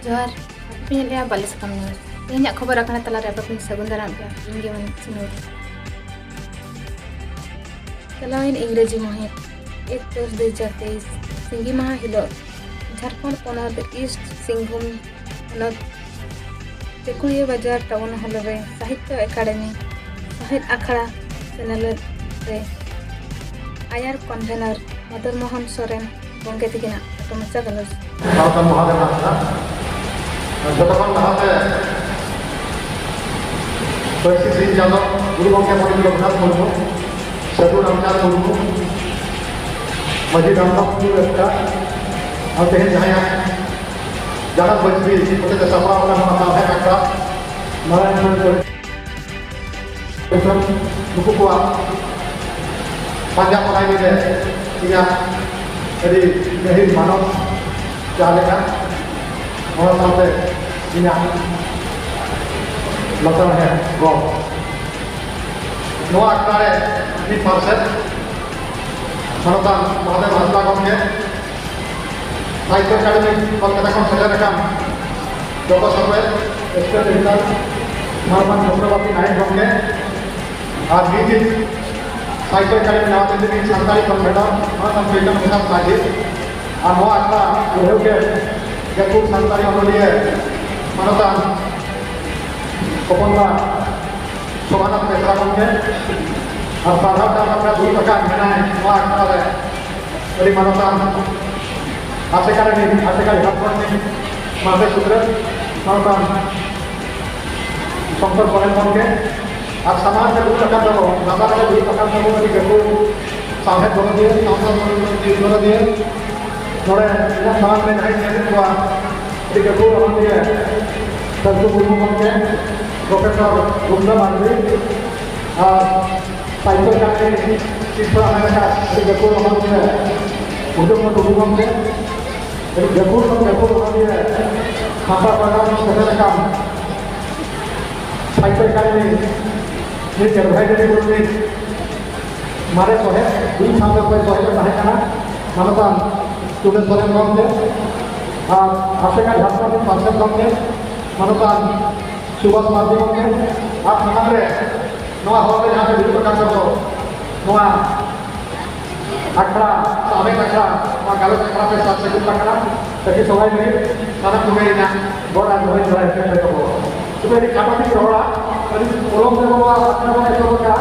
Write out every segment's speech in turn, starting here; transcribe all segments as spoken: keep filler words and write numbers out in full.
ᱡᱚᱦᱟᱨ, ᱟᱯᱮ ᱯᱮ ᱧᱮᱞᱮᱫᱼᱟ ᱵᱟᱞᱤ ᱥᱟᱠᱟᱢ ᱱᱤᱭᱩᱡᱽ᱾ ᱛᱮᱦᱮᱧᱟᱜ ᱠᱷᱚᱵᱚᱨ ᱟᱠᱷᱲᱟ ᱛᱟᱞᱟᱨᱮ ᱟᱯᱮ ᱠᱚᱧ ᱥᱟᱹᱜᱩᱱ ᱫᱟᱨᱟᱢ ᱯᱮᱭᱟ᱾ ᱤᱧ ᱜᱮ ᱢᱟᱹᱱᱤᱡ ᱥᱤᱱᱩᱨ᱾ ᱪᱟᱞᱟᱣᱮᱱ ᱤᱝᱨᱮᱡᱤ ᱢᱟᱹᱦᱤᱛ ᱮᱠ ᱫᱚᱥ ᱫᱩ ᱦᱟᱡᱟᱨ ᱛᱮᱭᱤᱥ ᱥᱤᱸᱜᱤ ᱢᱟᱦᱟ ᱦᱤᱞᱳᱜ ᱡᱷᱟᱲᱠᱷᱚᱸᱰ ᱯᱚᱱᱚᱛ ᱤᱥᱴ ᱥᱤᱝᱵᱷᱩᱢ ᱦᱚᱱᱚᱛ ᱪᱮᱠᱩᱲᱤᱭᱟᱹ ᱵᱟᱡᱟᱨ ᱴᱟᱣᱩᱱ ᱦᱚᱞ ᱨᱮ ᱥᱟᱦᱤᱛᱛᱚ ᱮᱠᱟᱰᱮᱢᱤ ᱥᱟᱶᱦᱮᱫ ᱟᱠᱷᱲᱟ ᱥᱮᱱᱮᱞᱮᱫ ᱨᱮ ᱟᱭᱟᱨ ᱠᱚᱱᱵᱷᱮᱱᱟᱨ ᱢᱚᱫᱚᱱ ᱢᱳᱦᱚᱱ ᱥᱚᱨᱮᱱ ᱜᱚᱢᱠᱮ ᱛᱤᱠᱤᱱᱟᱜ ᱠᱷᱟᱴᱚ ᱢᱟᱪᱷᱟ ᱜᱟᱞᱚᱪ᱾ ᱥᱟᱶᱛᱟ ᱢᱚᱦᱟᱫᱮᱵ ᱟᱥᱲᱟ ᱡᱚᱛᱚ ᱠᱷᱚᱱ ᱞᱟᱦᱟᱛᱮ ᱯᱟᱹᱨᱥᱤ ᱥᱤᱧ ᱪᱟᱸᱫᱚ ᱜᱩᱨᱩ ᱜᱚᱢᱠᱮ ᱯᱚᱱᱰᱤᱛ ᱨᱚᱜᱷᱩᱱᱟᱛᱷ ᱢᱩᱨᱢᱩ, ᱥᱟᱹᱫᱷᱩ ᱨᱟᱢᱪᱟᱸᱫᱽ ᱢᱩᱨᱢᱩ, ᱢᱟᱹᱡᱷᱤ ᱨᱟᱢᱫᱟᱥ ᱴᱩᱰᱩ ᱞᱮᱠᱟ ᱟᱨ ᱛᱮᱦᱮᱧ ᱡᱟᱦᱟᱸᱭᱟᱜ ᱡᱟᱱᱟᱢ ᱯᱟᱹᱨᱥᱤ ᱦᱚᱛᱮᱛᱮ ᱥᱟᱯᱲᱟᱣ ᱟᱠᱟᱱ ᱚᱱᱟ ᱥᱟᱶᱦᱮᱫ ᱟᱠᱷᱲᱟ ᱱᱟᱨᱟᱭᱚᱱᱯᱩᱨ ᱱᱩᱠᱩ ᱠᱚᱣᱟᱜ ᱯᱟᱸᱡᱟ ᱯᱟᱲᱟᱭ ᱨᱮ ᱤᱧᱟᱹᱜ ᱟᱹᱰᱤ ᱜᱟᱹᱦᱤᱨ ᱢᱟᱱᱚᱛ ᱡᱟᱦᱟᱸ ᱞᱮᱠᱟ, ᱚᱱᱟ ᱥᱟᱶᱛᱮ ᱤᱧᱟᱹᱜ ᱞᱟᱛᱟᱨ ᱦᱮᱸ ᱜᱚᱲ᱾ ᱱᱚᱣᱟ ᱟᱠᱷᱲᱟ ᱨᱮ ᱢᱤᱫ ᱯᱟᱨᱥᱮᱛ ᱢᱟᱱᱚᱛᱟᱱ ᱢᱚᱦᱟᱫᱮᱵ ᱦᱟᱸᱥᱫᱟ ᱜᱚᱢᱠᱮ, ᱥᱟᱦᱤᱛᱛᱚ ᱮᱠᱟᱰᱮᱢᱤ ᱠᱚᱞᱠᱟᱛᱟ ᱠᱷᱚᱱ ᱥᱮᱴᱮᱨ ᱟᱠᱟᱱ ᱡᱚᱛᱚ ᱥᱚᱵᱮ ᱥᱴᱮᱴ ᱨᱤᱡᱚᱱᱟᱞ ᱢᱟᱱᱚᱛᱟᱱ ᱪᱚᱠᱨᱚᱵᱚᱨᱛᱤ ᱱᱟᱭᱮᱠ ᱜᱚᱢᱠᱮ ᱟᱨ ᱢᱤᱫ ᱥᱟᱦᱤᱛᱛᱚ ᱮᱠᱟᱰᱮᱢᱤ ᱱᱟᱣᱟ ᱫᱤᱞᱞᱤ ᱨᱤᱱᱤᱡ ᱥᱟᱱᱛᱟᱲᱤ ᱠᱚᱱᱵᱷᱮᱱᱚᱨ ᱢᱟᱱᱚᱛᱟᱱ ᱪᱳᱭᱛᱚᱱ ᱯᱨᱚᱥᱟᱫᱽ ᱢᱟᱹᱡᱷᱤ ᱟᱨ ᱱᱚᱣᱟ ᱟᱠᱷᱲᱟ ᱩᱰᱷᱟᱹᱣ ᱠᱮᱫ ᱜᱟᱹᱠᱷᱩᱲ ᱥᱟᱱᱛᱟᱲᱤ ᱚᱱᱚᱞᱤᱭᱟᱹ ᱢᱟᱱᱚᱛᱟᱱ ᱦᱚᱯᱚᱱᱵᱟ ᱥᱳᱢᱟᱱᱟᱛᱷ ᱵᱮᱥᱨᱟ ᱜᱚᱢᱠᱮ ᱟᱨ ᱯᱟᱲᱦᱟᱣ ᱪᱟᱞ ᱵᱟᱠᱷᱨᱟ ᱫᱩᱲᱩᱵ ᱟᱠᱟᱱ ᱢᱮᱱᱟᱭ ᱱᱚᱣᱟ ᱟᱠᱷᱲᱟ ᱨᱮ ᱟᱹᱰᱤ ᱢᱟᱱᱚᱛᱟᱱ ᱟᱥᱮᱠᱟ ᱨᱤᱱᱤᱡ ᱟᱥᱮᱠᱟ ᱡᱷᱟᱲᱠᱷᱚᱸᱰ ᱨᱤᱱᱤᱡ ᱢᱟᱦᱟᱫᱮᱵ ᱥᱩᱛᱨᱮᱛ ᱢᱟᱱᱚᱛᱟᱱ ᱥᱚᱝᱠᱚᱨ ᱥᱚᱨᱮᱱ ᱜᱚᱢᱠᱮ ᱟᱨ ᱥᱟᱢᱟᱝ ᱨᱮ ᱫᱩᱲᱩᱵ ᱟᱠᱟᱱ ᱛᱟᱵᱚᱱ, ᱞᱟᱛᱟᱨ ᱨᱮ ᱫᱩᱲᱩᱵ ᱟᱠᱟᱱ ᱛᱟᱵᱚᱱ ᱟᱹᱰᱤ ᱜᱟᱹᱠᱷᱩᱲ ᱥᱟᱶᱦᱮᱫ ᱵᱚᱱᱚᱫᱤᱭᱟᱹ, ᱥᱟᱶᱛᱟ ᱵᱚᱱᱚᱫᱤᱭᱟᱹ, ᱱᱚᱰᱮ ᱤᱧᱟᱹᱜ ᱢᱟᱲᱟᱝ ᱨᱮ ᱡᱟᱦᱟᱸᱭ ᱧᱮᱞᱮᱫ ᱠᱚᱣᱟ, ᱟᱹᱰᱤ ᱜᱟᱹᱠᱷᱩᱲ ᱚᱱᱚᱞᱤᱭᱟᱹ ᱥᱟᱹᱫᱷᱩ ᱢᱩᱨᱢᱩ ᱜᱚᱢᱠᱮ, ᱯᱨᱚᱯᱷᱮᱥᱚᱨ ᱜᱩᱯᱛᱟ ᱢᱟᱱᱰᱤ, ᱟᱨ ᱥᱟᱦᱤᱛᱛᱚ ᱮᱠᱟᱰᱮᱢᱤ ᱥᱤᱨᱯᱷᱟᱹ ᱦᱟᱢᱮᱴ ᱟᱠᱟᱫ ᱟᱹᱰᱤ ᱜᱟᱹᱠᱷᱩᱲ ᱚᱱᱚᱞᱤᱭᱟᱹ ᱩᱫᱚᱭ ᱴᱩᱰᱩ ᱜᱚᱢᱠᱮ, ᱟᱹᱰᱤ ᱜᱟᱹᱠᱷᱩᱲ ᱠᱷᱚᱱ ᱜᱟᱹᱠᱷᱩᱲ ᱚᱱᱚᱞᱤᱭᱟᱹ ᱥᱟᱱᱛᱟᱲ ᱯᱟᱨᱜᱟᱱᱟ ᱠᱷᱚᱱ ᱥᱮᱴᱮᱨ ᱟᱠᱟᱱ ᱥᱟᱦᱤᱛᱛᱚ ᱮᱠᱟᱰᱮᱢᱤ ᱨᱤᱱᱤᱡ advisory board ᱨᱤᱱᱤᱡ ᱢᱟᱨᱮ ᱥᱚᱦᱮᱫ, ᱫᱩᱭ ᱥᱟᱞ ᱨᱮ ᱚᱠᱚᱭ ᱥᱚᱦᱮᱫ ᱮ ᱛᱟᱦᱮᱸ ᱠᱟᱱᱟ, ᱢᱟᱱᱚᱛᱟᱱ ᱥᱩᱫᱷᱤᱨ ᱥᱚᱨᱮᱱ ᱜᱚᱢᱠᱮ, ᱟᱨ ᱟᱥᱮᱠᱟ ᱡᱷᱟᱲᱠᱷᱚᱸᱰ ᱨᱤᱱ ᱯᱟᱨᱥᱮᱛ ᱜᱚᱢᱠᱮ, ᱢᱟᱱᱚᱛᱟᱱ ᱥᱩᱵᱷᱟᱥ ᱢᱟᱨᱰᱤ ᱜᱚᱢᱠᱮ, ᱟᱨ ᱥᱟᱱᱟᱢ ᱨᱮ ᱱᱚᱣᱟ ᱦᱚᱨ ᱨᱮ ᱡᱟᱦᱟᱸ ᱨᱮ ᱫᱩᱲᱩᱵ ᱟᱠᱟᱱ ᱠᱚᱫᱚ, ᱱᱚᱣᱟ ᱟᱠᱷᱲᱟ, ᱥᱟᱶᱦᱮᱫ ᱟᱠᱷᱲᱟ, ᱱᱚᱣᱟ ᱜᱟᱞᱚᱪ ᱟᱠᱷᱲᱟ ᱨᱮ ᱥᱟᱨ ᱥᱟᱹᱜᱩᱱ ᱟᱠᱟᱱᱟ᱾ ᱥᱟᱹᱠᱷᱤ ᱥᱚᱵᱷᱟ ᱞᱟᱹᱜᱤᱫ ᱥᱟᱱᱟᱢ ᱠᱚᱜᱮ ᱤᱧᱟᱹᱜ ᱜᱚᱰ ᱟᱨ ᱡᱚᱦᱟᱨ ᱡᱚᱦᱟᱨ ᱮᱯᱮᱢ ᱠᱟᱛᱮ ᱠᱚ᱾ ᱛᱚᱵᱮ ᱟᱹᱰᱤ ᱠᱷᱟᱴᱚ ᱛᱤᱧ ᱨᱚᱲᱟ, ᱟᱹᱰᱤ ᱯᱚᱞᱚᱢ ᱛᱮ ᱱᱚᱣᱟ ᱟᱠᱷᱲᱟ ᱵᱚᱱ ᱮᱛᱚᱦᱚᱵ ᱟᱠᱟᱫᱼᱟ᱾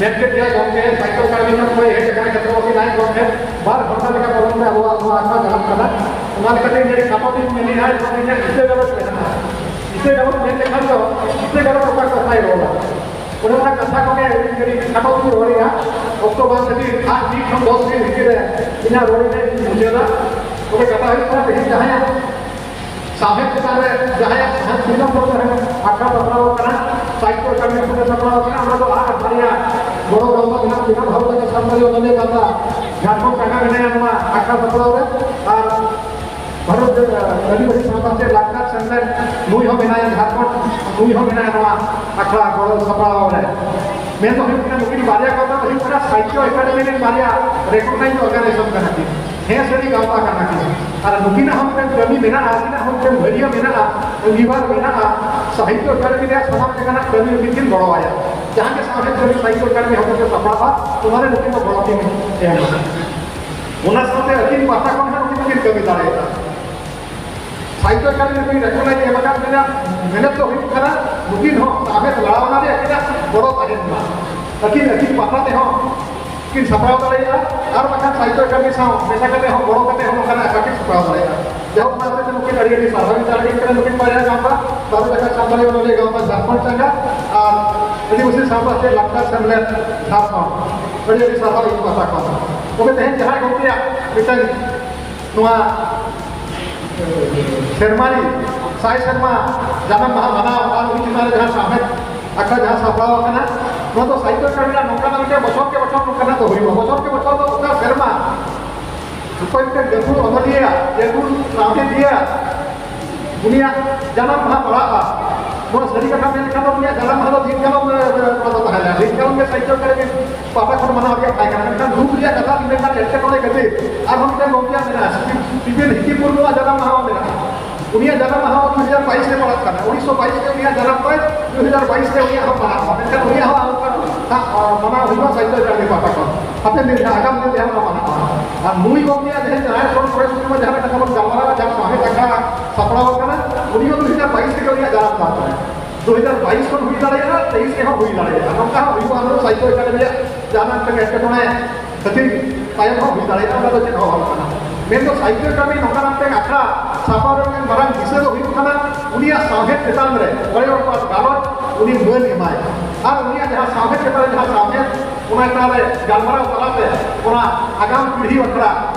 ᱢᱮᱱ ᱠᱮᱫ ᱜᱮᱭᱟ ᱜᱚᱢᱠᱮ, ᱥᱟᱦᱤᱛᱛᱚ ᱮᱠᱟᱰᱮᱢᱤ ᱠᱷᱚᱱ ᱦᱚᱭ ᱦᱮᱡ ᱟᱠᱟᱱᱟ ᱪᱷᱚᱛᱨᱚᱯᱚᱛᱤ ᱱᱟᱭᱚᱠ ᱜᱚᱢᱠᱮ, ᱵᱟᱨ ᱜᱷᱚᱱᱴᱟ ᱞᱮᱠᱟ ᱯᱚᱞᱚᱢ ᱨᱮ ᱟᱵᱚᱣᱟᱜ ᱱᱚᱣᱟ ᱟᱠᱷᱲᱟ ᱪᱟᱞᱟᱜ ᱠᱟᱱᱟ᱾ ᱚᱱᱟ ᱞᱮᱠᱟᱛᱮ ᱤᱧ ᱟᱹᱰᱤ ᱠᱷᱟᱴᱚ ᱛᱤᱧ ᱢᱮᱱᱮᱫᱼᱟ, ᱡᱮ ᱤᱧᱟᱹᱜ ᱤᱥᱟᱹ ᱜᱟᱞᱚᱪ ᱢᱮᱱᱟᱜᱼᱟ᱾ ᱤᱥᱟᱹ ᱜᱟᱞᱚᱪ ᱢᱮᱱ ᱞᱮᱠᱷᱟᱱ ᱫᱚ ᱤᱥᱟᱹ ᱜᱟᱞᱚᱪ ᱚᱠᱟ ᱠᱟᱛᱷᱟᱭ ᱨᱚᱲᱟ? ᱚᱱᱮ ᱚᱱᱟ ᱠᱟᱛᱷᱟ ᱠᱚᱜᱮ ᱟᱹᱰᱤ ᱜᱷᱟᱹᱲᱤᱡ ᱠᱷᱟᱴᱚ ᱛᱤᱧ ᱨᱚᱲᱮᱫᱼᱟ᱾ ᱚᱠᱛᱚ ᱵᱟᱝ ᱠᱷᱟᱹᱛᱤᱨ ᱟᱨ ᱢᱤᱫ ᱠᱷᱚᱱ ᱫᱚᱥ ᱢᱤᱱᱤᱴ ᱵᱷᱤᱛᱤᱨ ᱨᱮ ᱤᱧᱟᱹᱜ ᱨᱚᱲ ᱤᱧ ᱢᱩᱪᱟᱹᱫᱟ᱾ ᱛᱚᱵᱮ ᱠᱟᱛᱷᱟ ᱦᱩᱭᱩᱜ ᱠᱟᱱᱟ, ᱛᱮᱦᱮᱧ ᱡᱟᱦᱟᱸᱭᱟᱜ ᱥᱟᱶᱦᱮᱫ ᱪᱮᱛᱟᱱ ᱨᱮ ᱡᱟᱦᱟᱸᱭᱟᱜ ᱥᱟᱶᱦᱮᱫ ᱥᱤᱨᱡᱚᱱ ᱫᱚ ᱛᱟᱦᱮᱸ ᱟᱠᱷᱲᱟ ᱥᱟᱯᱲᱟᱣ ᱠᱟᱱᱟ, ᱥᱟᱦᱤᱛᱛᱚ ᱮᱠᱟᱰᱮᱢᱤ ᱠᱷᱚᱱ ᱥᱟᱯᱲᱟᱣ ᱠᱟᱱᱟ, ᱚᱱᱟ ᱫᱚ ᱟᱨ ᱵᱟᱨᱭᱟ ᱵᱚᱲᱚ ᱜᱟᱶᱛᱟ ᱢᱮᱱᱟᱜ ᱠᱤᱱᱟ, ᱵᱷᱟᱨᱚᱛ ᱨᱮ ᱥᱟᱱᱛᱟᱲᱤ ᱚᱱᱚᱞᱤᱭᱟᱹ ᱜᱟᱶᱛᱟ ᱡᱷᱟᱲᱠᱷᱚᱸᱰ ᱴᱟᱸᱜᱟ ᱢᱮᱱᱟᱭᱟ ᱱᱚᱣᱟ ᱟᱠᱷᱲᱟ ᱥᱟᱯᱲᱟᱣ ᱨᱮ, ᱟᱨ ᱵᱷᱟᱨᱚᱛ ᱨᱮ ᱟᱹᱫᱤᱵᱟᱹᱥᱤ ᱥᱟᱶᱛᱟ ᱥᱮ ᱞᱟᱠᱪᱟᱨ ᱥᱮᱢᱞᱮᱫ ᱱᱩᱭ ᱦᱚᱸ ᱢᱮᱱᱟᱭᱟ ᱡᱷᱟᱲᱠᱷᱚᱸᱰ, ᱱᱩᱭ ᱦᱚᱸ ᱢᱮᱱᱟᱭᱟ ᱱᱚᱣᱟ ᱟᱠᱷᱲᱟ ᱜᱚᱲᱚ ᱥᱟᱯᱲᱟᱣ ᱨᱮ᱾ ᱢᱮᱱ ᱫᱚ ᱦᱩᱭᱩᱜ ᱠᱟᱱᱟ, ᱱᱩᱠᱤᱱ ᱵᱟᱨᱭᱟ ᱜᱟᱶᱛᱟ ᱫᱚ ᱦᱩᱭᱩᱜ ᱠᱟᱱᱟ ᱥᱟᱦᱤᱛᱛᱚ ᱮᱠᱟᱰᱮᱢᱤ ᱨᱮᱱ ᱵᱟᱨᱭᱟ ᱨᱮᱠᱚᱜᱱᱟᱭᱤᱡᱽ ᱚᱨᱜᱟᱱᱟᱭᱡᱮᱥᱚᱱ ᱠᱟᱱᱟ ᱠᱤᱱ᱾ ᱦᱮᱸ, ᱥᱟᱹᱨᱤ ᱜᱟᱶᱛᱟ ᱠᱟᱱᱟ ᱠᱤᱱ᱾ ᱟᱨ ᱱᱩᱠᱤᱱᱟᱜ ᱦᱚᱸ ᱢᱤᱫᱴᱮᱱ ᱠᱟᱹᱢᱤ ᱢᱮᱱᱟᱜᱼᱟ, ᱟᱹᱠᱤᱱᱟᱜ ᱦᱚᱸ ᱢᱤᱫᱴᱮᱱ ᱵᱷᱟᱹᱨᱭᱟᱹ ᱢᱮᱱᱟᱜᱼᱟ, ᱟᱹᱝᱜᱤᱵᱷᱟᱨ ᱢᱮᱱᱟᱜᱼᱟ᱾ ᱥᱟᱦᱤᱛᱛᱚ ᱮᱠᱟᱰᱮᱢᱤ ᱨᱮᱭᱟᱜ ᱥᱟᱱᱟᱢ ᱞᱮᱠᱟᱱᱟᱜ ᱠᱟᱹᱢᱤ ᱱᱩᱠᱤᱱ ᱠᱤᱱ ᱜᱚᱲᱚ ᱟᱭᱟ᱾ ᱡᱟᱦᱟᱸ ᱜᱮ ᱥᱟᱶᱦᱮᱫ ᱠᱟᱹᱢᱤ ᱥᱟᱦᱤᱛᱛᱚ ᱮᱠᱟᱰᱮᱢᱤ ᱦᱚᱛᱮᱛᱮ ᱥᱟᱯᱲᱟᱜᱼᱟ, ᱚᱱᱟ ᱨᱮ ᱱᱩᱠᱤᱱ ᱫᱚ ᱜᱚᱲᱚ ᱠᱤᱱ ᱮᱢᱟ᱾ ᱚᱱᱟ ᱥᱟᱶᱛᱮ ᱟᱹᱠᱤᱱ ᱯᱟᱦᱴᱟ ᱠᱷᱚᱱ ᱦᱚᱸ ᱱᱩᱠᱤᱱ ᱫᱚᱠᱤᱱ ᱠᱟᱹᱢᱤ ᱫᱟᱲᱮᱭᱟᱜᱼᱟ᱾ ᱥᱟᱦᱤᱛᱛᱚ ᱮᱠᱟᱰᱮᱢᱤ ᱱᱩᱠᱤᱱ ᱨᱮᱠᱚᱜᱱᱟᱭᱤᱡᱽ ᱮᱢ ᱟᱠᱟᱫ ᱠᱤᱱᱟ᱾ ᱢᱮᱱᱮᱫ ᱫᱚ ᱦᱩᱭᱩᱜ ᱠᱟᱱᱟ, ᱱᱩᱠᱤᱱ ᱦᱚᱸ ᱥᱟᱶᱦᱮᱫ ᱞᱟᱲᱟᱣᱱᱟ ᱨᱮ ᱟᱹᱠᱤᱱᱟᱜ ᱜᱚᱲᱚ ᱛᱟᱦᱮᱱ ᱢᱟ᱾ ᱟᱹᱠᱤᱱ, ᱟᱹᱠᱤᱱ ᱯᱟᱦᱴᱟ ᱛᱮᱦᱚᱸ ᱠᱤᱱ ᱥᱟᱯᱲᱟᱣ ᱫᱟᱲᱮᱭᱟᱜᱼᱟ, ᱟᱨ ᱵᱟᱠᱷᱟᱱ ᱥᱟᱦᱤᱛᱛᱚ ᱮᱠᱟᱰᱮᱢᱤ ᱥᱟᱶ ᱢᱮᱥᱟ ᱠᱟᱛᱮ ᱦᱚᱸ ᱜᱚᱲᱚ ᱠᱟᱛᱮ ᱦᱚᱸ ᱱᱚᱝᱠᱟᱱᱟᱜ ᱟᱠᱷᱲᱟ ᱠᱤᱱ ᱥᱟᱯᱲᱟᱣ ᱫᱟᱲᱮᱭᱟᱜᱼᱟ᱾ ᱡᱟᱭᱦᱳᱠ, ᱚᱱᱟ ᱦᱚᱛᱮᱡ ᱛᱮ ᱱᱩᱠᱤᱱ ᱟᱹᱰᱤ ᱟᱹᱰᱤ ᱥᱟᱨᱦᱟᱣ ᱤᱧ ᱪᱟᱞ ᱟᱹᱠᱤᱱ ᱠᱟᱱᱟ᱾ ᱱᱩᱠᱤᱱ ᱵᱟᱨᱭᱟ ᱜᱟᱶᱛᱟ, ᱵᱷᱟᱨᱚᱛ ᱡᱟᱠᱟᱛ ᱥᱟᱱᱛᱟᱲᱤ ᱚᱱᱚᱞᱤᱭᱟᱹ ᱜᱟᱶᱛᱟ ᱡᱷᱟᱲᱠᱷᱚᱸᱰ ᱪᱟᱸᱜᱟ ᱟᱨ ᱟᱹᱫᱤᱵᱟᱹᱥᱤ ᱥᱟᱶᱛᱟ ᱥᱮ ᱞᱟᱠᱪᱟᱨ ᱥᱮᱢᱞᱮᱫ ᱡᱷᱟᱲᱠᱷᱚᱸᱰ, ᱟᱹᱰᱤ ᱟᱹᱰᱤ ᱥᱟᱨᱦᱟᱣ ᱤᱧ ᱯᱟᱦᱴᱟ ᱠᱷᱚᱱ᱾ ᱛᱚᱵᱮ ᱛᱮᱦᱮᱧ ᱡᱟᱦᱟᱸᱭ ᱜᱚᱢᱠᱮᱭᱟᱜ ᱢᱤᱫᱴᱟᱝ ᱱᱚᱣᱟ ᱥᱮᱨᱢᱟ ᱨᱮ ᱥᱟᱭ ᱥᱮᱨᱢᱟ ᱡᱟᱱᱟᱢ ᱢᱟᱦᱟ ᱢᱟᱱᱟᱣ ᱟᱨ ᱩᱱᱤ ᱪᱮᱛᱟᱱ ᱨᱮ ᱡᱟᱦᱟᱸ ᱥᱟᱶᱦᱮᱫ ᱟᱠᱷᱲᱟ ᱡᱟᱦᱟᱸ ᱥᱟᱯᱲᱟᱣ ᱟᱠᱟᱱᱟ, ᱱᱚᱣᱟ ᱫᱚ ᱥᱟᱦᱤᱛᱛᱚ ᱮᱠᱟᱰᱮᱢᱤ ᱨᱮᱱᱟᱜ ᱱᱚᱝᱠᱟᱱᱟᱜ ᱢᱤᱫᱴᱮᱱ ᱵᱚᱪᱷᱚᱨ ᱠᱮ ᱵᱚᱪᱷᱚᱨ ᱱᱚᱝᱠᱟᱱᱟᱜ ᱫᱚ ᱦᱩᱭᱩᱜᱼᱟ᱾ ᱵᱚᱪᱷᱚᱨ ᱠᱮ ᱵᱚᱪᱷᱚᱨ ᱫᱚ ᱚᱠᱟ ᱥᱮᱨᱢᱟ ᱚᱠᱚᱭ ᱢᱤᱫᱴᱮᱱ ᱜᱟᱹᱠᱷᱩᱲ ᱚᱱᱚᱞᱤᱭᱟᱹ, ᱜᱟᱹᱠᱷᱩᱲ ᱥᱟᱶᱦᱮᱫᱤᱭᱟᱹ, ᱩᱱᱤᱭᱟᱜ ᱡᱟᱱᱟᱢ ᱢᱟᱦᱟ ᱯᱟᱲᱟᱜᱼᱟ᱾ ᱱᱚᱣᱟ ᱥᱟᱹᱨᱤ ᱠᱟᱛᱷᱟ ᱢᱮᱱ ᱞᱮᱠᱷᱟᱱ ᱫᱚ ᱩᱱᱤᱭᱟᱜ ᱡᱟᱱᱟᱢ ᱢᱟᱦᱟ ᱫᱚ ᱫᱤᱱ ᱠᱟᱞᱚᱢ ᱨᱮ, ᱨᱮ, ᱱᱚᱣᱟ ᱫᱚ ᱛᱟᱦᱮᱸ ᱞᱮᱱᱟ᱾ ᱫᱤᱱ ᱠᱟᱞᱚᱢ ᱜᱮ ᱥᱟᱦᱤᱛᱛᱚ ᱮᱠᱟᱰᱮᱢᱤ ᱯᱟᱦᱴᱟ ᱠᱷᱚᱱ ᱢᱟᱱᱟᱣ ᱨᱮᱭᱟᱜ ᱛᱟᱦᱮᱸ ᱠᱟᱱᱟ᱾ ᱢᱮᱱᱠᱷᱟᱱ ᱫᱩᱠ ᱨᱮᱭᱟᱜ ᱠᱟᱛᱷᱟ ᱢᱮᱱᱠᱷᱟᱱ ᱮᱴᱠᱮᱴᱚᱬᱮ ᱠᱷᱟᱹᱛᱤᱨ ᱟᱨᱦᱚᱸ ᱢᱤᱫᱴᱮᱱ ᱜᱚᱢᱠᱮᱭᱟᱜ ᱢᱮᱱᱟᱜᱼᱟ, ᱥᱨᱤ ᱦᱤᱠᱤ ᱢᱩᱨᱢᱩᱣᱟᱜ ᱡᱟᱱᱟᱢ ᱢᱟᱦᱟ ᱦᱚᱸ ᱢᱮᱱᱟᱜᱼᱟ᱾ ᱩᱱᱤᱭᱟᱜ ᱡᱟᱱᱟᱢ ᱢᱟᱦᱟ ᱦᱚᱸ ᱫᱩ ᱦᱟᱡᱟᱨ ᱵᱟᱭᱤᱥ ᱨᱮ ᱯᱟᱲᱟᱜ ᱠᱟᱱᱟ᱾ ᱩᱱᱤᱥᱥᱚ ᱵᱟᱭᱤᱥ ᱨᱮ ᱩᱱᱤᱭᱟᱜ ᱡᱟᱱᱟᱢ ᱛᱟᱭ, ᱫᱩ ᱦᱟᱡᱟᱨ ᱵᱟᱭᱤᱥ ᱨᱮ ᱩᱱᱤᱭᱟᱜ ᱦᱚᱸ ᱢᱟᱱᱟᱣ, ᱢᱮᱱᱠᱷᱟᱱ ᱩᱱᱤᱭᱟᱜ ᱦᱚᱸ ᱚᱱᱠᱟ, ᱟ, ᱢᱟᱱᱟᱣ ᱦᱩᱭᱩᱜᱼᱟ ᱥᱟᱦᱤᱛᱛᱚ ᱮᱠᱟᱰᱮᱢᱤ ᱯᱟᱦᱴᱟ ᱠᱷᱚᱱ᱾ ᱦᱟᱯᱮᱱ ᱫᱤᱱ ᱨᱮ ᱟᱜᱟᱢ ᱫᱤᱱ ᱨᱮ ᱚᱱᱟ ᱢᱟᱱᱟᱜᱼᱟ᱾ ᱟᱨ ᱱᱩᱭ ᱜᱚᱢᱠᱮᱭᱟᱜ ᱡᱟᱦᱟᱸ ᱡᱟᱦᱟᱸᱭ ᱥᱚᱱ ᱯᱨᱮᱥ ᱠᱚ ᱡᱟᱦᱟᱸ ᱞᱮᱠᱟ ᱵᱚᱱ ᱜᱟᱞᱢᱟᱨᱟᱣᱟ, ᱡᱟᱦᱟᱸ ᱥᱟᱶᱦᱮᱫ ᱟᱠᱷᱲᱟ ᱥᱟᱯᱲᱟᱣ ᱟᱠᱟᱱᱟ, ᱩᱱᱤ ᱦᱚᱸ ᱫᱩ ᱦᱟᱡᱟᱨ ᱵᱟᱭᱤᱥ ᱨᱮᱜᱮ ᱩᱱᱤᱭᱟᱜ ᱡᱟᱱᱟᱢ ᱢᱟᱦᱟ ᱠᱟᱱᱟ᱾ ᱫᱩ ᱦᱟᱡᱟᱨ ᱵᱟᱭᱤᱥ ᱠᱷᱚᱱ ᱦᱩᱭ ᱫᱟᱲᱮᱭᱟᱜᱼᱟ, ᱛᱮᱭᱤᱥ ᱨᱮᱦᱚᱸ ᱦᱩᱭ ᱫᱟᱲᱮᱭᱟᱜᱼᱟ᱾ ᱱᱚᱝᱠᱟ ᱦᱚᱸ ᱦᱩᱭᱩᱜᱼᱟ, ᱱᱚᱣᱟ ᱥᱟᱦᱤᱛᱛᱚ ᱮᱠᱟᱰᱮᱢᱤᱭᱟᱜ ᱡᱟᱦᱟᱱᱟᱜ ᱢᱤᱫᱴᱟᱝ ᱮᱴᱠᱮᱴᱚᱬᱮ ᱠᱷᱟᱹᱛᱤᱨ ᱛᱟᱭᱚᱢ ᱦᱚᱸ ᱦᱩᱭ ᱫᱟᱲᱮᱭᱟᱜᱼᱟ, ᱚᱱᱟ ᱫᱚ ᱪᱮᱫ ᱦᱚᱸ ᱵᱟᱝ ᱠᱟᱱᱟ᱾ ᱢᱮᱱᱫᱚ ᱥᱟᱦᱤᱛᱛᱚ ᱮᱠᱟᱰᱮᱢᱤ ᱱᱚᱝᱠᱟᱱᱟᱜ ᱢᱤᱫᱴᱟᱝ ᱟᱠᱷᱲᱟ ᱥᱟᱯᱲᱟᱣ ᱨᱮᱱᱟᱜ ᱢᱤᱫᱴᱟᱝ ᱢᱟᱨᱟᱝ ᱫᱤᱥᱟᱹ ᱫᱚ ᱦᱩᱭᱩᱜ ᱠᱟᱱᱟ, ᱩᱱᱤᱭᱟᱜ ᱥᱟᱶᱦᱮᱫ ᱪᱮᱛᱟᱱ ᱨᱮ ᱚᱲᱮ ᱚᱲᱯᱟᱛ ᱜᱟᱞᱚᱪ, ᱩᱱᱤ ᱢᱟᱹᱱ ᱮᱢᱟᱭ᱾ ᱟᱨ ᱩᱱᱤᱭᱟᱜ ᱡᱟᱦᱟᱸ ᱥᱟᱶᱦᱮᱫ ᱪᱮᱛᱟᱱ ᱨᱮ ᱡᱟᱦᱟᱸ ᱥᱟᱶᱦᱮᱫ, ᱚᱱᱟ ᱪᱮᱛᱟᱱ ᱨᱮ ᱜᱟᱞᱢᱟᱨᱟᱣ ᱛᱟᱞᱟᱛᱮ ᱚᱱᱟ ᱟᱜᱟᱢ ᱯᱤᱲᱦᱤ ᱵᱟᱠᱷᱨᱟ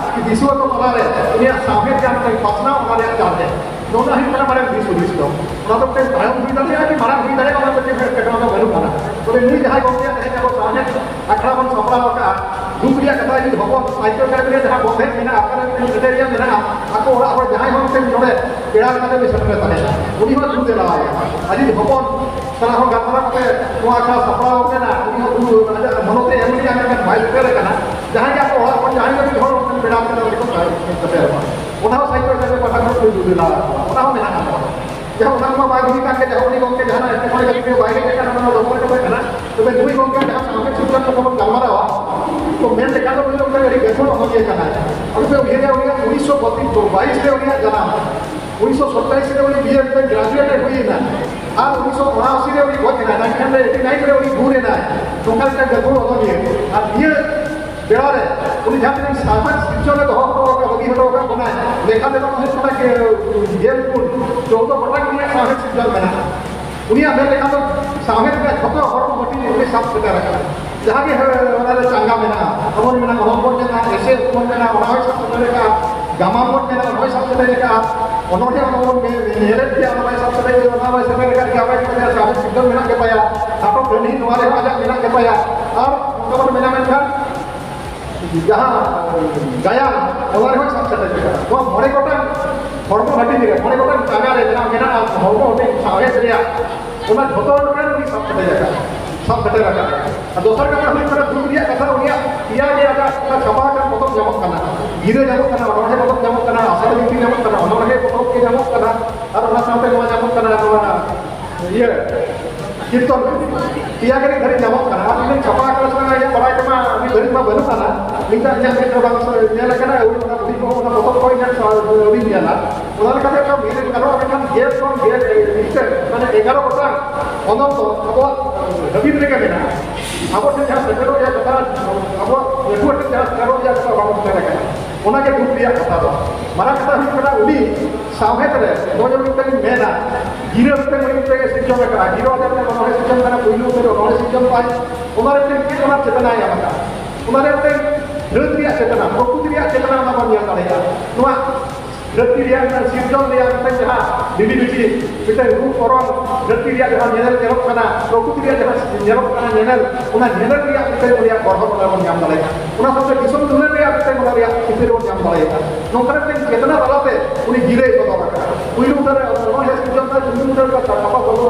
ᱫᱤᱥᱩᱣᱟᱹ ᱠᱚ ᱛᱟᱞᱟᱨᱮ ᱩᱱᱤᱭᱟᱜ ᱥᱟᱶᱦᱮᱫ ᱡᱟᱦᱟᱸ ᱢᱤᱫᱴᱟᱝ ᱯᱟᱥᱱᱟᱣ, ᱚᱱᱟ ᱨᱮᱭᱟᱜ ᱪᱟᱞ ᱨᱮ ᱱᱚᱣᱟ ᱦᱩᱭᱩᱜ ᱠᱟᱱᱟ ᱢᱟᱨᱟᱝ ᱫᱤᱥ ᱦᱩᱫᱤᱥ ᱫᱚ᱾ ᱚᱱᱟ ᱫᱚ ᱢᱤᱫᱴᱮᱱ ᱛᱟᱭᱚᱢ ᱦᱩᱭ ᱫᱟᱲᱮᱭᱟᱜᱼᱟ ᱠᱤ ᱢᱟᱨᱟᱝ ᱦᱩᱭ ᱫᱟᱲᱮᱭᱟᱜᱼᱟ, ᱚᱱᱟ ᱫᱚ ᱪᱮᱫ ᱦᱚᱸ ᱮᱴᱠᱮᱴᱚᱬᱮ ᱫᱚ ᱵᱟᱹᱱᱩᱜ ᱟᱱᱟ᱾ ᱛᱚᱵᱮ ᱱᱩᱭ ᱡᱟᱦᱟᱸᱭ ᱜᱚᱢᱠᱮᱭᱟᱜ ᱛᱮᱦᱮᱧ ᱟᱵᱚ ᱥᱟᱶᱦᱮᱫ ᱟᱠᱷᱲᱟ ᱵᱚᱱ ᱥᱟᱯᱲᱟᱣ ᱟᱠᱟᱫᱼᱟ, ᱫᱩᱠ ᱨᱮᱭᱟᱜ ᱠᱟᱛᱷᱟ, ᱡᱩᱫᱤ ᱦᱚᱯᱚᱱ ᱥᱟᱦᱤᱛᱛᱚ ᱮᱠᱟᱰᱮᱢᱤ ᱨᱮ ᱡᱟᱦᱟᱸ ᱵᱚᱱᱫᱷᱮᱡᱽ ᱢᱮᱱᱟᱜᱼᱟ, ᱚᱠᱟᱨᱮ ᱢᱤᱫᱴᱮᱱ ᱠᱨᱤᱴᱮᱨᱤᱭᱟ ᱢᱮᱱᱟᱜᱼᱟ, ᱟᱠᱚ ᱚᱲᱟᱜ ᱦᱚᱲ ᱡᱟᱦᱟᱸᱭ ᱦᱚᱸ ᱢᱤᱫᱴᱮᱱ ᱱᱚᱰᱮ ᱯᱮᱲᱟ ᱞᱮᱠᱟᱛᱮ ᱩᱱᱤ ᱥᱮᱴᱮᱨ ᱛᱟᱦᱮᱱᱟ, ᱩᱱᱤ ᱦᱚᱸ ᱫᱩ ᱫᱮᱞᱟ ᱟᱭᱟ᱾ ᱟᱨ ᱡᱩᱫᱤ ᱦᱚᱯᱚᱱ ᱥᱟᱞᱟᱜ ᱦᱚᱸ ᱜᱟᱞᱢᱟᱨᱟᱣ ᱠᱟᱛᱮ ᱱᱚᱣᱟ ᱟᱠᱷᱲᱟ ᱥᱟᱯᱲᱟᱣ ᱟᱠᱟᱱᱟ, ᱩᱱᱤ ᱦᱚᱸ ᱫᱩ ᱟᱡᱟᱜ ᱢᱚᱱᱚᱛ ᱮ ᱮᱢ ᱞᱮᱜᱼᱟ, ᱢᱮᱱᱠᱷᱟᱱ ᱵᱟᱭ ᱥᱮᱴᱮᱨ ᱟᱠᱟᱱᱟ᱾ ᱡᱟᱦᱟᱸᱭ ᱜᱮ ᱟᱠᱚ ᱚᱲᱟᱜ ᱦᱚᱲ ᱡᱟᱦᱟᱸᱭ ᱜᱮ ᱢᱤᱫ ᱦᱚᱲ ᱚᱱᱠᱟᱱ ᱯᱮᱲᱟ ᱠᱟᱛᱮ ᱩᱱᱤ ᱠᱚ ᱥᱮᱴᱮᱨᱚᱜᱼᱟ, ᱚᱱᱟ ᱦᱚᱸ ᱥᱟᱦᱤᱛᱛᱚ ᱮᱠᱟᱰᱮᱢᱤ ᱯᱟᱦᱴᱟ ᱠᱷᱚᱱ ᱠᱚ ᱫᱩ ᱫᱮᱞᱟ ᱟᱠᱚᱣᱟ, ᱚᱱᱟ ᱦᱚᱸ ᱢᱮᱱᱟᱜᱼᱟ᱾ ᱡᱟᱦᱟᱸ ᱚᱱᱟ ᱠᱚᱢᱟ ᱵᱟᱭ ᱦᱩᱭ ᱠᱟᱱ ᱜᱮ, ᱡᱟᱦᱟᱸ ᱩᱱᱤ ᱜᱚᱢᱠᱮ ᱡᱟᱦᱟᱸᱱᱟᱜ ᱮᱴᱠᱮᱴᱚᱬᱮ ᱠᱷᱟᱹᱛᱤᱨ ᱛᱮ ᱵᱟᱭ ᱦᱮᱡ ᱟᱠᱟᱱᱟ, ᱚᱱᱟ ᱫᱚ ᱫᱚᱨᱠᱟᱨ ᱜᱮ ᱵᱟᱭ ᱠᱟᱱᱟ᱾ ᱛᱚᱵᱮ ᱱᱩᱭ ᱜᱚᱢᱠᱮ ᱡᱟᱦᱟᱸ ᱥᱟᱶᱦᱮᱫ ᱥᱤᱨᱡᱚᱱ ᱠᱟᱛᱷᱟ ᱵᱚᱱ ᱜᱟᱞᱢᱟᱨᱟᱣᱟ, ᱛᱚ ᱢᱮᱱ ᱞᱮᱠᱷᱟᱱ ᱫᱚ ᱱᱩᱭ ᱫᱚ ᱢᱤᱫᱴᱟᱝ ᱟᱹᱰᱤ ᱜᱟᱹᱠᱷᱩᱲ ᱚᱱᱚᱞᱤᱭᱟᱹ ᱠᱟᱱᱟᱭ᱾ ᱟᱫᱚ ᱯᱮ ᱩᱭᱦᱟᱹᱨᱟ, ᱩᱱᱤᱭᱟᱜ ᱩᱱᱤᱥᱥᱚ ᱵᱟᱭᱤᱥ ᱨᱮ ᱩᱱᱤᱭᱟᱜ ᱡᱟᱱᱟᱢ, ᱩᱱᱤᱥᱥᱚ ᱥᱟᱛᱟᱭᱤᱥ ᱨᱮ ᱩᱱᱤ ᱵᱤ ᱮ ᱢᱤᱫᱴᱟᱝ ᱜᱨᱟᱡᱩᱭᱮᱴ ᱮ ᱦᱩᱭ ᱮᱱᱟ, ᱟᱨ ᱩᱱᱤᱥᱥᱚ ᱩᱱᱟᱥᱤ ᱨᱮ ᱩᱱᱤ ᱜᱚᱡ ᱮᱱᱟᱭ, ᱱᱟᱭᱤᱱᱴᱤᱱ ᱦᱟᱱᱰᱨᱮᱰ ᱮᱭᱤᱴᱤ ᱱᱟᱭᱤᱱ ᱨᱮ ᱩᱱᱤ ᱜᱩᱨ ᱮᱱᱟᱭ᱾ ᱱᱚᱝᱠᱟ ᱢᱤᱫᱴᱟᱝ ᱜᱟᱹᱠᱷᱩᱲ ᱚᱱᱚᱞᱤᱭᱟᱹ᱾ ᱟᱨ ᱱᱤᱭᱟᱹ ᱵᱮᱲᱟ ᱨᱮ ᱩᱱᱤ ᱡᱟᱦᱟᱸ ᱛᱤᱱᱟᱹᱜ ᱥᱟᱶᱦᱮᱫ ᱥᱤᱨᱡᱚᱱ ᱮ ᱫᱚᱦᱚ ᱦᱚᱴᱚ ᱟᱠᱟᱫ, ᱵᱟᱹᱜᱤ ᱦᱚᱴᱚ ᱟᱠᱟᱫ ᱵᱚᱱᱟᱭ, ᱞᱮᱠᱷᱟ ᱛᱮᱫᱚ ᱦᱩᱭᱩᱜ ᱠᱟᱱᱟ ᱜᱮᱞ ᱯᱩᱱ, ᱪᱳᱫᱽᱫᱚ ᱜᱚᱴᱟᱝ ᱩᱱᱤᱭᱟᱜ ᱥᱟᱶᱦᱮᱫ ᱥᱤᱨᱡᱚᱱ ᱢᱮᱱᱟᱜᱼᱟ᱾ ᱩᱱᱤᱭᱟᱜ ᱢᱮᱱ ᱞᱮᱠᱷᱟᱱ ᱫᱚ ᱥᱟᱶᱦᱮᱫ ᱨᱮᱭᱟᱜ ᱡᱷᱚᱛᱚ ᱦᱚᱲᱢᱚ ᱦᱟᱹᱴᱤᱧ ᱩᱱᱤ ᱥᱟᱵ ᱥᱮᱴᱮᱨ ᱟᱠᱟᱫᱟ᱾ ᱡᱟᱦᱟᱸ ᱜᱮ ᱚᱱᱟ ᱨᱮ ᱪᱟᱸᱜᱟ ᱢᱮᱱᱟᱜᱼᱟ, ᱚᱱᱚᱞ ᱢᱮᱱᱟᱜᱼᱟ, ᱚᱱᱚᱞ ᱵᱚᱱ ᱢᱮᱱᱟ, ᱮᱥᱮ ᱵᱚᱱ ᱢᱮᱱᱟ, ᱚᱱᱟ ᱦᱚᱸᱭ ᱥᱟᱵ ᱥᱮᱴᱮᱨ ᱟᱠᱟᱫᱼᱟ, ᱜᱟᱢᱟᱢ ᱵᱚᱱ ᱢᱮᱱᱟ, ᱚᱱᱟ ᱦᱚᱸᱭ ᱥᱟᱵ ᱥᱮᱴᱮᱨ ᱟᱠᱟᱫᱼᱟ, ᱚᱱᱚᱞ ᱨᱮᱭᱟᱜ ᱚᱱᱟ ᱵᱚᱱ ᱧᱮᱞᱮᱫ ᱜᱮᱭᱟ, ᱚᱱᱟ ᱦᱚᱸᱭ ᱥᱟᱵ ᱥᱮᱴᱮᱨ ᱟᱠᱟᱫᱼᱟ, ᱚᱱᱟ ᱦᱚᱸᱭ ᱥᱮᱴᱮᱨ ᱟᱠᱟᱫ ᱜᱮᱭᱟ, ᱟᱵᱚ ᱥᱟᱶᱦᱮᱫ ᱥᱤᱨᱡᱚᱱ ᱢᱮᱱᱟᱜ ᱜᱮ ᱛᱟᱭᱟ, ᱱᱟᱴᱚᱠ ᱨᱟᱹᱱᱤ ᱱᱚᱣᱟ ᱨᱮᱦᱚᱸ ᱟᱡᱟᱜ ᱢᱮᱱᱟᱜ ᱜᱮ ᱛᱟᱭᱟ᱾ ᱟᱨ ᱚᱱᱠᱟ ᱵᱚᱱ ᱢᱮᱱᱟ, ᱢᱮᱱᱠᱷᱟᱱ ᱡᱟᱦᱟᱸ ᱜᱟᱭᱟᱱ, ᱚᱱᱟ ᱨᱮᱦᱚᱸ ᱥᱟᱵ ᱥᱮᱴᱮᱨ ᱠᱟᱱᱟ᱾ ᱱᱚᱣᱟ ᱢᱚᱬᱮ ᱜᱚᱴᱟᱝ ᱦᱚᱲᱢᱚ ᱦᱟᱹᱴᱤᱧ ᱨᱮ, ᱢᱚᱬᱮ ᱜᱚᱴᱟᱝ ᱪᱟᱸᱜᱟ ᱨᱮ ᱡᱟᱦᱟᱸ ᱢᱮᱱᱟᱜᱼᱟ, ᱦᱚᱲᱢᱚ ᱦᱟᱹᱴᱤᱧ ᱥᱟᱶᱦᱮᱫ ᱨᱮᱭᱟᱜ, ᱚᱱᱟ ᱡᱷᱚᱛᱚ ᱞᱮᱠᱟᱱ ᱩᱱᱤ ᱥᱟᱵ ᱥᱮᱴᱮᱨ ᱟᱠᱟᱫᱟ, ᱥᱟᱵ ᱥᱮᱴᱮᱨ ᱟᱠᱟᱫᱟ᱾ ᱟᱨ ᱫᱚᱥᱟᱨ ᱠᱟᱛᱷᱟ ᱦᱩᱭᱩᱜ ᱠᱟᱱᱟ, ᱫᱩᱠ ᱨᱮᱭᱟᱜ ᱠᱟᱛᱷᱟ, ᱩᱱᱤᱭᱟᱜ ᱯᱮᱭᱟ ᱜᱮ ᱟᱡᱟᱜ ᱚᱱᱟ ᱪᱷᱟᱯᱟ ᱟᱠᱟᱱ ᱯᱚᱛᱚᱵ ᱧᱟᱢᱚᱜ ᱠᱟᱱᱟ, ᱜᱤᱨᱟᱹ ᱧᱟᱢᱚᱜ ᱠᱟᱱᱟ, ᱚᱱᱚᱬᱦᱮ ᱯᱚᱛᱚᱵ ᱧᱟᱢᱚᱜ ᱠᱟᱱᱟ, ᱵᱤᱱᱛᱤ ᱧᱟᱢᱚᱜ ᱠᱟᱱᱟ, ᱚᱱᱚᱬᱦᱮ ᱯᱚᱛᱚᱵ ᱜᱮ ᱧᱟᱢᱚᱜ ᱠᱟᱱᱟ, ᱟᱨ ᱚᱱᱟ ᱥᱟᱶᱛᱮ ᱱᱚᱣᱟ ᱧᱟᱢᱚᱜ ᱠᱟᱱᱟ, ᱱᱚᱣᱟ ᱤᱭᱟᱹ ᱠᱤᱨᱛᱚᱱ ᱯᱮᱭᱟ ᱜᱮ ᱱᱤᱛ ᱫᱷᱟᱹᱨᱤᱡ ᱧᱟᱢᱚᱜ ᱠᱟᱱᱟ᱾ ᱟᱨ ᱤᱧ ᱪᱷᱟᱯᱟ ᱟᱠᱟᱱᱟ ᱥᱮ ᱵᱟᱝ ᱤᱧᱟᱹᱜ ᱵᱟᱲᱟᱭ ᱠᱟᱱᱟ, ᱱᱤᱛ ᱫᱷᱟᱹᱨᱤᱡ ᱢᱟ ᱵᱟᱹᱱᱩᱜ ᱟᱱᱟ᱾ ᱱᱤᱛᱟᱜ ᱤᱧᱟᱹᱜ ᱢᱮᱫ ᱨᱮ ᱵᱟᱝ ᱧᱮᱞ ᱟᱠᱟᱱᱟ, ᱟᱹᱣᱨᱤ ᱚᱱᱟ ᱵᱩᱰᱷᱤ ᱠᱚ ᱚᱱᱟ ᱯᱚᱛᱚᱵ ᱠᱚ ᱤᱧᱟᱹᱜ ᱟᱹᱣᱨᱤ ᱧᱮᱞᱟ᱾ ᱚᱱᱟ ᱞᱮᱠᱟᱛᱮ ᱚᱱᱟ ᱢᱮᱱ ᱜᱟᱱᱚᱜᱼᱟ, ᱢᱮᱱᱠᱷᱟᱱ ᱜᱮᱞ ᱠᱷᱚᱱ ᱜᱮᱞ ᱢᱤᱫᱴᱮᱱ ᱢᱟᱱᱮ ᱮᱜᱟᱨᱚ ᱜᱚᱴᱟᱝ ᱚᱱᱚᱞ ᱫᱚ ᱟᱵᱚᱣᱟᱜ ᱦᱟᱹᱯᱤᱫ ᱨᱮᱜᱮ ᱢᱮᱱᱟᱜᱼᱟ᱾ ᱟᱵᱚ ᱴᱷᱮᱱ ᱡᱟᱦᱟᱸ ᱥᱮᱴᱮᱨᱚᱜ ᱨᱮᱭᱟᱜ ᱠᱟᱛᱷᱟ, ᱟᱵᱚᱣᱟᱜ ᱯᱟᱹᱴᱷᱩᱣᱟᱹ ᱴᱷᱮᱱ ᱡᱟᱦᱟᱸ ᱥᱮᱴᱮᱨᱚᱜ ᱨᱮᱭᱟᱜ ᱠᱟᱛᱷᱟ ᱵᱟᱵᱚᱱ ᱥᱮᱴᱮᱨ ᱟᱠᱟᱱᱟ, ᱚᱱᱟᱜᱮ ᱫᱩᱠ ᱨᱮᱭᱟᱜ ᱠᱟᱛᱷᱟ ᱫᱚ᱾ ᱢᱟᱨᱟᱝ ᱠᱟᱛᱷᱟ ᱦᱩᱭᱩᱜ ᱠᱟᱱᱟ, ᱩᱱᱤ ᱥᱟᱶᱦᱮᱫ ᱨᱮ ᱱᱚᱜᱼᱚᱭ ᱡᱮ ᱢᱤᱫᱴᱮᱱ ᱢᱮᱱᱟ, ᱜᱤᱨᱟᱹ ᱢᱤᱫᱴᱮᱱ ᱩᱱᱤ ᱢᱤᱫᱴᱮᱱ ᱥᱤᱨᱡᱚᱱ ᱟᱠᱟᱫᱼᱟ᱾ ᱜᱤᱨᱟᱹ ᱟᱡᱟᱜ ᱢᱤᱫᱴᱮᱱ ᱚᱱᱚᱬᱦᱮ ᱥᱤᱨᱡᱚᱱ ᱠᱟᱱᱟ, ᱯᱩᱭᱞᱩ ᱩᱛᱟᱹᱨ ᱚᱱᱚᱬᱦᱮ ᱥᱤᱨᱡᱚᱱ ᱛᱟᱭ, ᱚᱱᱟ ᱨᱮ ᱢᱤᱫᱴᱮᱱ ᱪᱮᱫ ᱚᱱᱟ ᱪᱮᱛᱱᱟᱭ ᱮᱢ ᱟᱠᱟᱫᱼᱟ᱾ ᱚᱱᱟ ᱨᱮ ᱢᱤᱫᱴᱮᱱ ᱫᱷᱟᱹᱨᱛᱤ ᱨᱮᱭᱟᱜ ᱪᱮᱛᱱᱟ, ᱯᱨᱚᱠᱨᱤᱛᱤ ᱨᱮᱭᱟᱜ ᱪᱮᱛᱱᱟ ᱚᱱᱟ ᱵᱚᱱ ᱧᱮᱞ ᱫᱟᱲᱮᱭᱟᱜᱼᱟ᱾ ᱱᱚᱣᱟ ᱫᱷᱟᱹᱨᱛᱤ ᱨᱮᱭᱟᱜ ᱢᱤᱫᱴᱟᱝ ᱥᱤᱨᱡᱚᱱ ᱨᱮᱭᱟᱜ ᱢᱤᱫᱴᱟᱝ ᱡᱟᱦᱟᱸ ᱰᱤᱵᱤ ᱵᱤᱪᱤ, ᱢᱤᱫᱴᱟᱝ ᱨᱩᱯ ᱚᱨᱚᱝ, ᱫᱷᱟᱹᱨᱛᱤ ᱨᱮᱭᱟᱜ ᱡᱟᱦᱟᱸ ᱧᱮᱱᱮᱞ ᱧᱮᱞᱚᱜ ᱠᱟᱱᱟ, ᱯᱨᱚᱠᱨᱤᱛᱤ ᱨᱮᱭᱟᱜ ᱡᱟᱦᱟᱸ ᱧᱮᱞᱚᱜ ᱠᱟᱱᱟ ᱧᱮᱱᱮᱞ, ᱚᱱᱟ ᱧᱮᱱᱮᱞ ᱨᱮᱭᱟᱜ ᱢᱤᱫᱴᱟᱝ ᱨᱮᱭᱟᱜ ᱜᱚᱲᱦᱚᱱ ᱚᱱᱟ ᱵᱚᱱ ᱧᱟᱢ ᱫᱟᱲᱮᱭᱟᱜᱼᱟ᱾ ᱚᱱᱟ ᱥᱟᱶᱛᱮ ᱫᱤᱥᱚᱢ ᱫᱩᱞᱟᱹᱲ ᱨᱮᱭᱟᱜ ᱢᱤᱫᱴᱟᱝ ᱚᱱᱟ ᱨᱮᱭᱟᱜ ᱪᱤᱛᱟᱹᱨ ᱵᱚᱱ ᱧᱟᱢ ᱫᱟᱲᱮᱭᱟᱜᱼᱟ᱾ ᱱᱚᱝᱠᱟᱱᱟᱜ ᱢᱤᱫᱴᱟᱝ ᱪᱮᱛᱱᱟ ᱛᱟᱞᱟᱛᱮ ᱩᱱᱤ ᱜᱤᱨᱟᱹᱭ ᱵᱚᱫᱚᱞ ᱟᱠᱟᱫᱟ᱾ ᱯᱩᱭᱞᱩ ᱩᱛᱟᱹᱨ ᱨᱮ ᱚᱱᱚᱬᱦᱮ ᱥᱤᱨᱡᱚᱱ ᱛᱟᱭ, ᱯᱩᱭᱞᱩ ᱩᱛᱟᱹᱨ ᱨᱮ ᱠᱟᱛᱷᱟ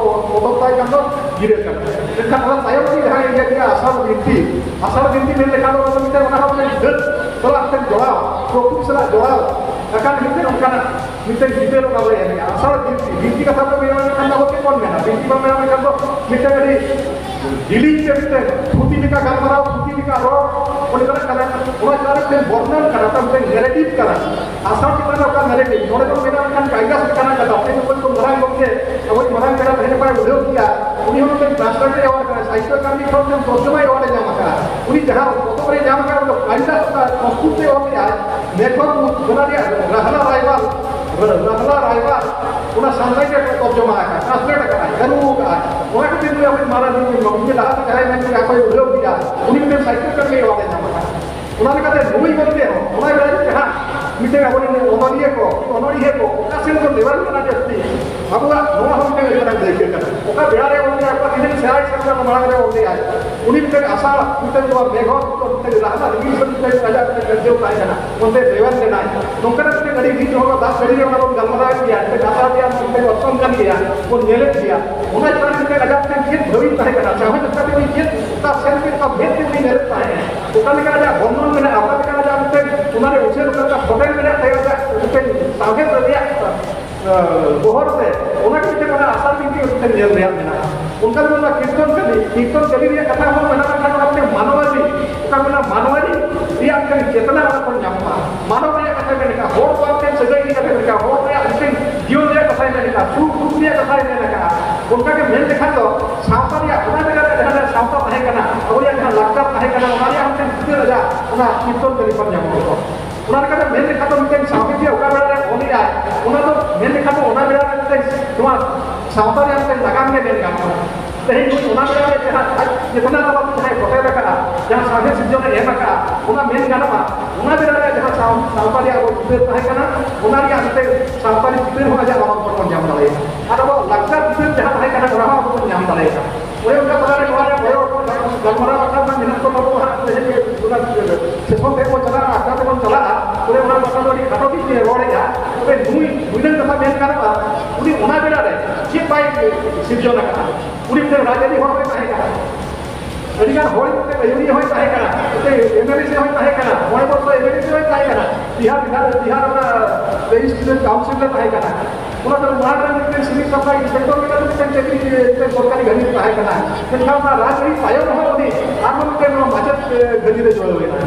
ᱵᱚᱫᱚᱞ ᱛᱟᱭ ᱠᱷᱟᱱ ᱫᱚ ᱜᱤᱨᱟᱹ ᱠᱟᱱᱟ᱾ ᱢᱮᱱᱠᱷᱟᱱ ᱚᱱᱟ ᱛᱟᱭᱚᱢ ᱛᱮ ᱡᱟᱦᱟᱸᱭ ᱤᱭᱟᱹ ᱠᱮᱫᱟ ᱟᱥᱟᱲ ᱵᱤᱱᱛᱤ, ᱟᱥᱟᱲ ᱵᱤᱱᱛᱤ ᱢᱮᱱ ᱞᱮᱠᱷᱟᱱ ᱫᱚ ᱚᱱᱟ ᱫᱚ ᱢᱤᱫᱴᱟᱝ ᱚᱱᱟ ᱦᱚᱸ ᱢᱤᱫᱴᱟᱝ ᱫᱷᱟᱹᱨ ᱥᱟᱞᱟᱜ ᱢᱤᱫᱴᱟᱝ ᱡᱚᱲᱟᱣ, ᱯᱨᱚᱠᱨᱤᱛᱤ ᱥᱟᱞᱟᱜ ᱡᱚᱲᱟᱣ ᱟᱠᱟᱱ ᱢᱤᱫᱴᱟᱝ ᱚᱱᱠᱟᱱᱟᱜ ᱢᱤᱫᱴᱟᱝ ᱜᱤᱫᱟᱹᱨ ᱚᱱᱟ ᱫᱚᱭ ᱮᱱᱮᱡᱼᱟ᱾ ᱟᱥᱟᱲ ᱵᱤᱱᱛᱤ, ᱵᱤᱱᱛᱤ ᱠᱟᱛᱷᱟ ᱠᱚ ᱢᱮᱱᱟ, ᱢᱮᱱᱠᱷᱟᱱ ᱟᱵᱚ ᱪᱮᱫ ᱵᱚᱱ ᱢᱮᱱᱟ? ᱵᱤᱱᱛᱤ ᱵᱚᱱ ᱢᱮᱱᱟ, ᱢᱮᱱᱠᱷᱟᱱ ᱫᱚ ᱢᱤᱫᱴᱟᱝ ᱟᱹᱰᱤ ᱡᱤᱞᱤᱧ ᱛᱮ ᱢᱤᱫᱴᱟᱝ ᱛᱷᱩᱛᱤ ᱞᱮᱠᱟ ᱜᱟᱞᱢᱟᱨᱟᱣ, ᱛᱷᱩᱛᱤ ᱞᱮᱠᱟ ᱨᱚᱲ, ᱚᱱᱮ ᱚᱱᱠᱟᱱᱟᱜ ᱠᱟᱱᱟ᱾ ᱚᱱᱟ ᱪᱮᱛᱟᱱ ᱨᱮ ᱢᱤᱫᱴᱟᱝ ᱵᱚᱨᱱᱚᱱ ᱠᱟᱱᱟ, ᱢᱤᱫᱴᱟᱝ ᱱᱮᱨᱮᱴᱤᱵᱷ ᱠᱟᱱᱟ᱾ ᱟᱥᱟᱲ ᱪᱮᱛᱟᱱ ᱨᱮ ᱚᱠᱟ ᱱᱮᱨᱮᱴᱤᱵᱷ, ᱱᱚᱰᱮ ᱫᱚ ᱢᱮᱱᱟᱜ ᱢᱤᱫᱴᱟᱝ ᱠᱟᱭᱫᱟ ᱞᱮᱠᱟᱱᱟᱜ ᱠᱟᱛᱷᱟ᱾ ᱛᱮᱦᱮᱧ ᱚᱠᱚᱭ ᱠᱚ ᱢᱟᱨᱟᱝ ᱜᱚᱢᱠᱮ, ᱟᱵᱚᱭᱤᱡ ᱢᱟᱨᱟᱝ ᱯᱮᱲᱟ ᱛᱮᱦᱮᱧ ᱚᱠᱚᱭ ᱩᱰᱷᱟᱹᱣ ᱠᱮᱫᱟ, ᱩᱱᱤ ᱦᱚᱸ ᱢᱤᱫᱴᱟᱝ ᱴᱨᱟᱱᱥᱞᱮᱴᱚᱨ ᱮᱣᱟᱨᱰ ᱠᱟᱱᱟᱭ, ᱥᱟᱦᱤᱛᱛᱚ ᱟᱠᱟᱫᱮᱢᱤ ᱠᱷᱚᱱ ᱢᱤᱫᱴᱟᱝ ᱛᱚᱨᱡᱚᱢᱟ ᱮᱣᱟᱨᱰ ᱮ ᱧᱟᱢ ᱟᱠᱟᱫᱟ᱾ ᱩᱱᱤ ᱡᱟᱦᱟᱸ ᱯᱚᱛᱚᱵ ᱨᱮ ᱧᱟᱢ ᱟᱠᱟᱫ, ᱚᱱᱟ ᱠᱟᱭᱫᱟ ᱥᱚᱝᱥᱠᱨᱤᱛ ᱛᱮ ᱚᱞ ᱞᱮᱫᱟᱭ, ᱢᱮᱜᱷᱚᱫᱩᱛ, ᱚᱱᱟ ᱨᱮᱭᱟᱜ ᱨᱟᱦᱞᱟ ᱨᱟᱭᱵᱟᱞ, ᱨᱟᱦᱞᱟ ᱨᱟᱭᱵᱟᱞ, ᱚᱱᱟ ᱥᱟᱱᱛᱟᱲᱤ ᱛᱮ ᱛᱚᱨᱡᱚᱢᱟ ᱟᱠᱟᱫ, ᱴᱨᱟᱱᱥᱞᱮᱴ ᱟᱠᱟᱫᱟᱭ, ᱪᱟᱹᱞᱩ ᱟᱠᱟᱫᱟᱭ᱾ ᱚᱱᱟ ᱠᱷᱟᱹᱛᱤᱨ ᱜᱮ ᱟᱵᱚ ᱢᱟᱨᱟᱝ ᱢᱤᱫ ᱞᱟᱦᱟᱛᱮ ᱡᱟᱦᱟᱸᱭ ᱢᱮᱱ ᱠᱮᱫᱟ, ᱚᱠᱚᱭ ᱩᱰᱷᱟᱹᱣ ᱠᱮᱫᱟ, ᱩᱱᱤ ᱢᱤᱫᱴᱮᱱ ᱥᱟᱦᱤᱛᱛᱚ ᱟᱠᱟᱫᱮᱢᱤ ᱮᱣᱟᱨᱰ ᱮ ᱧᱟᱢ ᱟᱠᱟᱫᱟ᱾ ᱚᱱᱟ ᱞᱮᱠᱟᱛᱮ ᱱᱩᱭ ᱢᱮᱱᱛᱮ ᱦᱚᱸ, ᱚᱱᱟ ᱵᱮᱲᱟ ᱨᱮ ᱡᱟᱦᱟᱸ ᱢᱤᱫᱴᱮᱱ ᱟᱵᱚᱨᱮᱱ ᱚᱱᱚᱞᱤᱭᱟᱹ ᱠᱚ, ᱚᱱᱚᱲᱦᱤᱭᱟᱹ ᱠᱚ ᱚᱠᱟ ᱥᱮᱱ ᱠᱚ ᱞᱮᱵᱮᱞ ᱠᱟᱱᱟ ᱡᱟᱹᱥᱛᱤ, ᱟᱵᱚᱣᱟᱜ ᱱᱚᱣᱟ ᱦᱚᱸ ᱢᱤᱫᱴᱮᱱ ᱟᱹᱰᱤ ᱢᱟᱨᱟᱝ ᱫᱟᱹᱭᱠᱟᱹ ᱠᱟᱱᱟ᱾ ᱚᱠᱟ ᱵᱮᱲᱟ ᱨᱮ ᱚᱞ ᱞᱮᱫᱟ, ᱚᱠᱟ ᱛᱤᱱᱟᱹᱜ ᱥᱮᱬᱟᱭ ᱥᱮᱬᱟ ᱢᱟᱲᱟᱝ ᱨᱮ ᱚᱞ ᱞᱮᱫᱟᱭ, ᱩᱱᱤ ᱢᱤᱫᱴᱮᱱ ᱟᱥᱟ, ᱢᱤᱫᱴᱮᱱ ᱱᱚᱣᱟ ᱢᱮᱜᱷᱚ, ᱢᱤᱫᱴᱮᱱ ᱨᱟᱦᱞᱟ ᱨᱤᱢᱤᱞ ᱥᱮ ᱢᱤᱫᱴᱮᱱ ᱟᱡᱟᱜ ᱢᱤᱫᱴᱮᱱ ᱠᱟᱨᱡᱚ ᱛᱟᱦᱮᱸ ᱠᱟᱱᱟ, ᱚᱱᱛᱮ ᱨᱮᱵᱮᱱ ᱞᱮᱱᱟᱭ᱾ ᱱᱚᱝᱠᱟᱱᱟᱜ ᱢᱤᱫᱴᱮᱱ ᱟᱹᱰᱤ ᱨᱤᱛ ᱦᱚᱸ ᱫᱟᱜ ᱡᱟᱹᱲᱤ ᱨᱮ ᱚᱱᱟ ᱵᱚᱱ ᱜᱟᱞᱢᱟᱨᱟᱣᱮᱫ ᱜᱮᱭᱟ, ᱢᱤᱫᱴᱮᱱ ᱠᱟᱛᱷᱟ ᱨᱮᱭᱟᱜ ᱢᱤᱫᱴᱮᱱ ᱚᱨᱥᱚᱝ ᱠᱟᱱ ᱜᱮᱭᱟ, ᱵᱚᱱ ᱧᱮᱞᱮᱫ ᱜᱮᱭᱟ᱾ ᱚᱱᱟ ᱪᱮᱛᱟᱱ ᱨᱮ ᱢᱤᱫᱴᱮᱱ ᱟᱡᱟᱜ ᱢᱤᱫᱴᱮᱱ ᱪᱮᱫ ᱵᱷᱟᱹᱵᱤ ᱛᱟᱦᱮᱸ ᱠᱟᱱᱟ, ᱥᱟᱶᱦᱮᱫ ᱞᱮᱠᱟᱛᱮ ᱩᱱᱤ ᱪᱮᱫ ᱚᱠᱟ ᱥᱮᱱ ᱛᱮ ᱚᱠᱟ ᱵᱷᱮᱫ ᱛᱮ ᱩᱱᱤ ᱧᱮᱞᱮᱫ ᱛᱟᱦᱮᱸᱫ, ᱚᱠᱟ ᱞᱮᱠᱟ ᱟᱡᱟᱜ ᱵᱚᱨᱱᱚᱱ ᱢᱮᱱᱟᱜᱼᱟ, ᱚᱠᱟ ᱞᱮᱠᱟ ᱟᱡᱟᱜ ᱢᱤᱫᱴᱮᱱ ᱚᱱᱟ ᱨᱮ ᱩᱪᱷᱟᱹᱱ ᱚᱠᱟ ᱞᱮᱠᱟ ᱯᱷᱚᱴᱮᱞ ᱢᱮᱱᱟᱜ ᱛᱟᱭᱟ, ᱟᱡᱟᱜ ᱢᱤᱫᱴᱮᱱ ᱥᱟᱶᱦᱮᱫ ᱨᱮᱭᱟᱜ ᱵᱚᱦᱚᱨ ᱛᱮ ᱚᱱᱟ ᱜᱮ ᱢᱤᱫᱴᱮᱱ ᱚᱱᱟ ᱟᱥᱟᱲ ᱵᱤᱱᱛᱤ ᱢᱤᱫᱴᱮᱱ ᱧᱮᱞ ᱨᱮᱭᱟᱜ ᱢᱮᱱᱟᱜᱼᱟ᱾ ᱚᱱᱠᱟ ᱜᱮ ᱚᱱᱟ ᱠᱤᱨᱛᱚᱱ ᱠᱟᱹᱞᱤ, ᱠᱤᱨᱛᱚᱱ ᱠᱟᱹᱞᱤ ᱨᱮᱭᱟᱜ ᱠᱟᱛᱷᱟ ᱦᱚᱸ ᱢᱮᱱᱟᱜ ᱢᱮᱱᱠᱷᱟᱱ ᱚᱱᱟ ᱢᱤᱫᱴᱮᱱ ᱢᱟᱱᱚᱣᱟᱨᱤ, ᱚᱠᱟ ᱢᱮᱱᱟ ᱢᱟᱱᱚᱣᱟᱨᱤ ᱨᱮᱭᱟᱜ ᱢᱤᱫᱴᱮᱱ ᱪᱮᱛᱱᱟ ᱚᱱᱟ ᱠᱷᱚᱱ ᱧᱟᱢᱚᱜᱼᱟ᱾ ᱢᱟᱱᱚᱣ ᱨᱮᱭᱟᱜ ᱠᱟᱛᱷᱟᱭ ᱢᱮᱱ ᱠᱟᱜᱼᱟ, ᱦᱚᱲ ᱠᱚᱣᱟᱜ ᱢᱤᱫᱴᱮᱱ ᱥᱟᱹᱜᱟᱹᱭ ᱤᱫᱤ ᱠᱟᱛᱮ ᱢᱮᱱ ᱠᱟᱜᱼᱟ, ᱦᱚᱲ ᱨᱮᱭᱟᱜ ᱢᱤᱫᱴᱮᱱ ᱡᱤᱭᱚᱱ ᱨᱮᱭᱟᱜ ᱠᱟᱛᱷᱟᱭ ᱢᱮᱱ ᱠᱟᱜᱼᱟ, ᱥᱩᱠ ᱫᱩᱠ ᱨᱮᱭᱟᱜ ᱠᱟᱛᱷᱟᱭ ᱢᱮᱱ ᱠᱟᱜᱼᱟ᱾ ᱚᱱᱠᱟ ᱜᱮ ᱢᱮᱱ ᱞᱮᱠᱷᱟᱱ ᱫᱚ ᱥᱟᱶᱛᱟ ᱨᱮᱭᱟᱜ ᱚᱱᱟ ᱡᱟᱭᱜᱟ ᱨᱮ ᱡᱟᱦᱟᱸ ᱨᱮ ᱥᱟᱶᱛᱟ ᱛᱟᱦᱮᱸ ᱠᱟᱱᱟ, ᱟᱵᱚ ᱨᱮᱭᱟᱜ ᱡᱟᱦᱟᱸ ᱞᱟᱠᱪᱟᱨ ᱛᱟᱦᱮᱸ ᱠᱟᱱᱟ, ᱚᱱᱟ ᱨᱮᱭᱟᱜ ᱢᱤᱫᱴᱮᱱ ᱪᱤᱛᱟᱹᱨ ᱟᱡᱟᱜ ᱚᱱᱟ ᱠᱤᱨᱛᱚᱱ ᱠᱟᱹᱞᱤ ᱠᱷᱚᱱ ᱧᱟᱢᱚᱜᱼᱟ᱾ ᱚᱱᱟ ᱞᱮᱠᱟᱛᱮ ᱢᱮᱱ ᱞᱮᱠᱷᱟᱱ ᱫᱚ ᱢᱤᱫᱴᱮᱱ ᱥᱟᱶᱦᱮᱫᱤᱭᱟᱹ ᱚᱠᱟ ᱵᱮᱲᱟ ᱨᱮ ᱚᱞᱮᱜᱼᱟᱭ, ᱚᱱᱟ ᱫᱚ ᱢᱮᱱ ᱞᱮᱠᱷᱟᱱ ᱫᱚ ᱚᱱᱟ ᱵᱮᱲᱟ ᱨᱮ ᱢᱤᱫᱴᱮᱱ ᱱᱚᱣᱟ ᱥᱟᱶᱛᱟ ᱨᱮᱭᱟᱜ ᱢᱤᱫᱴᱮᱱ ᱱᱟᱜᱟᱢ ᱜᱮ ᱢᱮᱱ ᱜᱟᱱᱚᱜᱼᱟ᱾ ᱛᱮᱦᱮᱧ ᱱᱩᱭ ᱚᱱᱟ ᱵᱮᱲᱟ ᱨᱮ ᱡᱟᱦᱟᱸ ᱟᱡ ᱪᱮᱛᱱᱟ ᱛᱟᱞᱟᱛᱮ ᱡᱟᱦᱟᱸᱭ ᱯᱷᱚᱴᱮᱞ ᱟᱠᱟᱫᱼᱟ, ᱡᱟᱦᱟᱸ ᱥᱟᱶᱦᱮᱫ ᱥᱤᱨᱡᱚᱱ ᱮ ᱮᱢ ᱟᱠᱟᱫᱼᱟ, ᱚᱱᱟ ᱢᱮᱱ ᱜᱟᱱᱚᱜᱼᱟ᱾ ᱚᱱᱟ ᱵᱮᱲᱟ ᱨᱮ ᱡᱟᱦᱟᱸ ᱥᱟᱶ-, ᱥᱟᱶᱛᱟ ᱨᱮᱭᱟᱜ ᱟᱵᱚ ᱪᱤᱛᱟᱹᱨ ᱛᱟᱦᱮᱸ ᱠᱟᱱᱟ, ᱚᱱᱟ ᱨᱮᱭᱟᱜ ᱢᱤᱫᱴᱮᱱ ᱥᱟᱶᱛᱟᱨᱤ ᱪᱤᱛᱟᱹᱨ ᱦᱚᱸ ᱟᱡᱟᱜ ᱚᱱᱟ ᱠᱷᱚᱱ ᱵᱚᱱ ᱧᱟᱢ ᱫᱟᱲᱮᱭᱟᱜᱼᱟ᱾ ᱟᱨ ᱟᱵᱚᱣᱟᱜ ᱞᱟᱠᱪᱟᱨ ᱪᱤᱛᱟᱹᱨ ᱡᱟᱦᱟᱸ ᱛᱟᱦᱮᱸ ᱠᱟᱱᱟ, ᱚᱱᱟ ᱦᱚᱸ ᱟᱵᱚ ᱵᱚᱱ ᱧᱟᱢ ᱫᱟᱲᱮᱭᱟᱜᱼᱟ᱾ ᱚᱱᱮ ᱚᱱᱠᱟ ᱛᱟᱞᱟᱨᱮ ᱱᱚᱣᱟ ᱨᱮ ᱵᱚᱭᱚᱥ ᱜᱟᱞᱢᱟᱨᱟᱣ ᱟᱠᱟᱱ ᱢᱟ ᱢᱮᱱᱟᱜ ᱠᱚ ᱛᱟᱵᱚ ᱦᱟᱸᱜ, ᱛᱮᱦᱮᱧ ᱚᱱᱟ ᱥᱮᱥᱚᱱ ᱛᱮ ᱵᱚᱱ ᱪᱟᱞᱟᱜᱼᱟ, ᱟᱠᱷᱲᱟ ᱛᱮᱵᱚᱱ ᱪᱟᱞᱟᱜᱼᱟ, ᱚᱱᱮ ᱚᱱᱟ ᱠᱟᱛᱷᱟ ᱫᱚ ᱟᱹᱰᱤ ᱠᱷᱟᱴᱚ ᱛᱮᱧ ᱨᱚᱲᱮᱫᱼᱟ᱾ ᱛᱚᱵᱮ ᱱᱩᱭ ᱱᱩᱭ ᱨᱮᱱ ᱠᱟᱛᱷᱟ ᱢᱮᱱ ᱜᱟᱱᱚᱜᱼᱟ, ᱩᱱᱤ ᱚᱱᱟ ᱵᱮᱲᱟ ᱨᱮ ᱪᱮᱫ ᱵᱟᱭ ᱥᱤᱨᱡᱚᱱ ᱟᱠᱟᱫᱼᱟ? ᱩᱱᱤ ᱢᱤᱫᱴᱮᱱ ᱨᱟᱡᱽᱟᱹᱨᱤ ᱦᱚᱲ ᱦᱚᱸᱭ ᱛᱟᱦᱮᱸ ᱠᱟᱱᱟ, ᱟᱹᱰᱤᱜᱟᱱ ᱦᱚᱲ ᱢᱤᱫᱴᱮᱱ ᱟᱹᱭᱩᱨᱤᱭᱟᱹ ᱦᱚᱸᱭ ᱛᱟᱦᱮᱸ ᱠᱟᱱᱟ, ᱢᱤᱫᱴᱮᱱ ᱮᱢ ᱮᱞ ᱮ ᱦᱚᱸᱭ ᱛᱟᱦᱮᱸ ᱠᱟᱱᱟ, ᱢᱚᱬᱮ ᱵᱚᱪᱷᱚᱨ ᱮᱢ ᱮᱞ ᱮ ᱦᱚᱸᱭ ᱛᱟᱦᱮᱸ ᱠᱟᱱᱟ, ᱵᱤᱦᱟᱨ ᱵᱤᱦᱟᱨ ᱵᱤᱦᱟᱨ ᱚᱱᱟ ᱨᱮᱡᱤᱥᱴᱨᱮᱥᱚᱱ ᱠᱟᱣᱩᱱᱥᱤᱞ ᱨᱮ ᱛᱟᱦᱮᱸ ᱠᱟᱱᱟ᱾ ᱚᱱᱟ ᱫᱚ ᱱᱚᱣᱟ ᱨᱮᱱ ᱢᱤᱫᱴᱮᱱ ᱥᱤᱵᱤᱞ ᱥᱟᱯᱞᱟᱭ ᱤᱱᱥᱯᱮᱠᱴᱚᱨ ᱞᱮᱠᱟᱛᱮ ᱢᱤᱫᱴᱮᱱ ᱪᱟᱹᱠᱨᱤ, ᱢᱤᱫᱴᱮᱱ ᱥᱚᱨᱠᱟᱨᱤ ᱜᱷᱟᱹᱲᱤ ᱨᱮ ᱛᱟᱦᱮᱸ ᱠᱟᱱᱟ᱾ ᱢᱮᱱᱠᱷᱟᱱ ᱚᱱᱟ ᱨᱟᱡᱽᱟᱹᱨᱤ ᱛᱟᱭᱚᱢ ᱨᱮᱦᱚᱸ ᱩᱱᱤ ᱟᱨᱦᱚᱸ ᱢᱤᱫᱴᱮᱱ ᱱᱚᱣᱟ ᱢᱟᱪᱮᱫ, ᱮ, ᱜᱷᱟᱹᱲᱤ ᱨᱮ ᱡᱚᱲᱟᱣ ᱮᱱᱟ᱾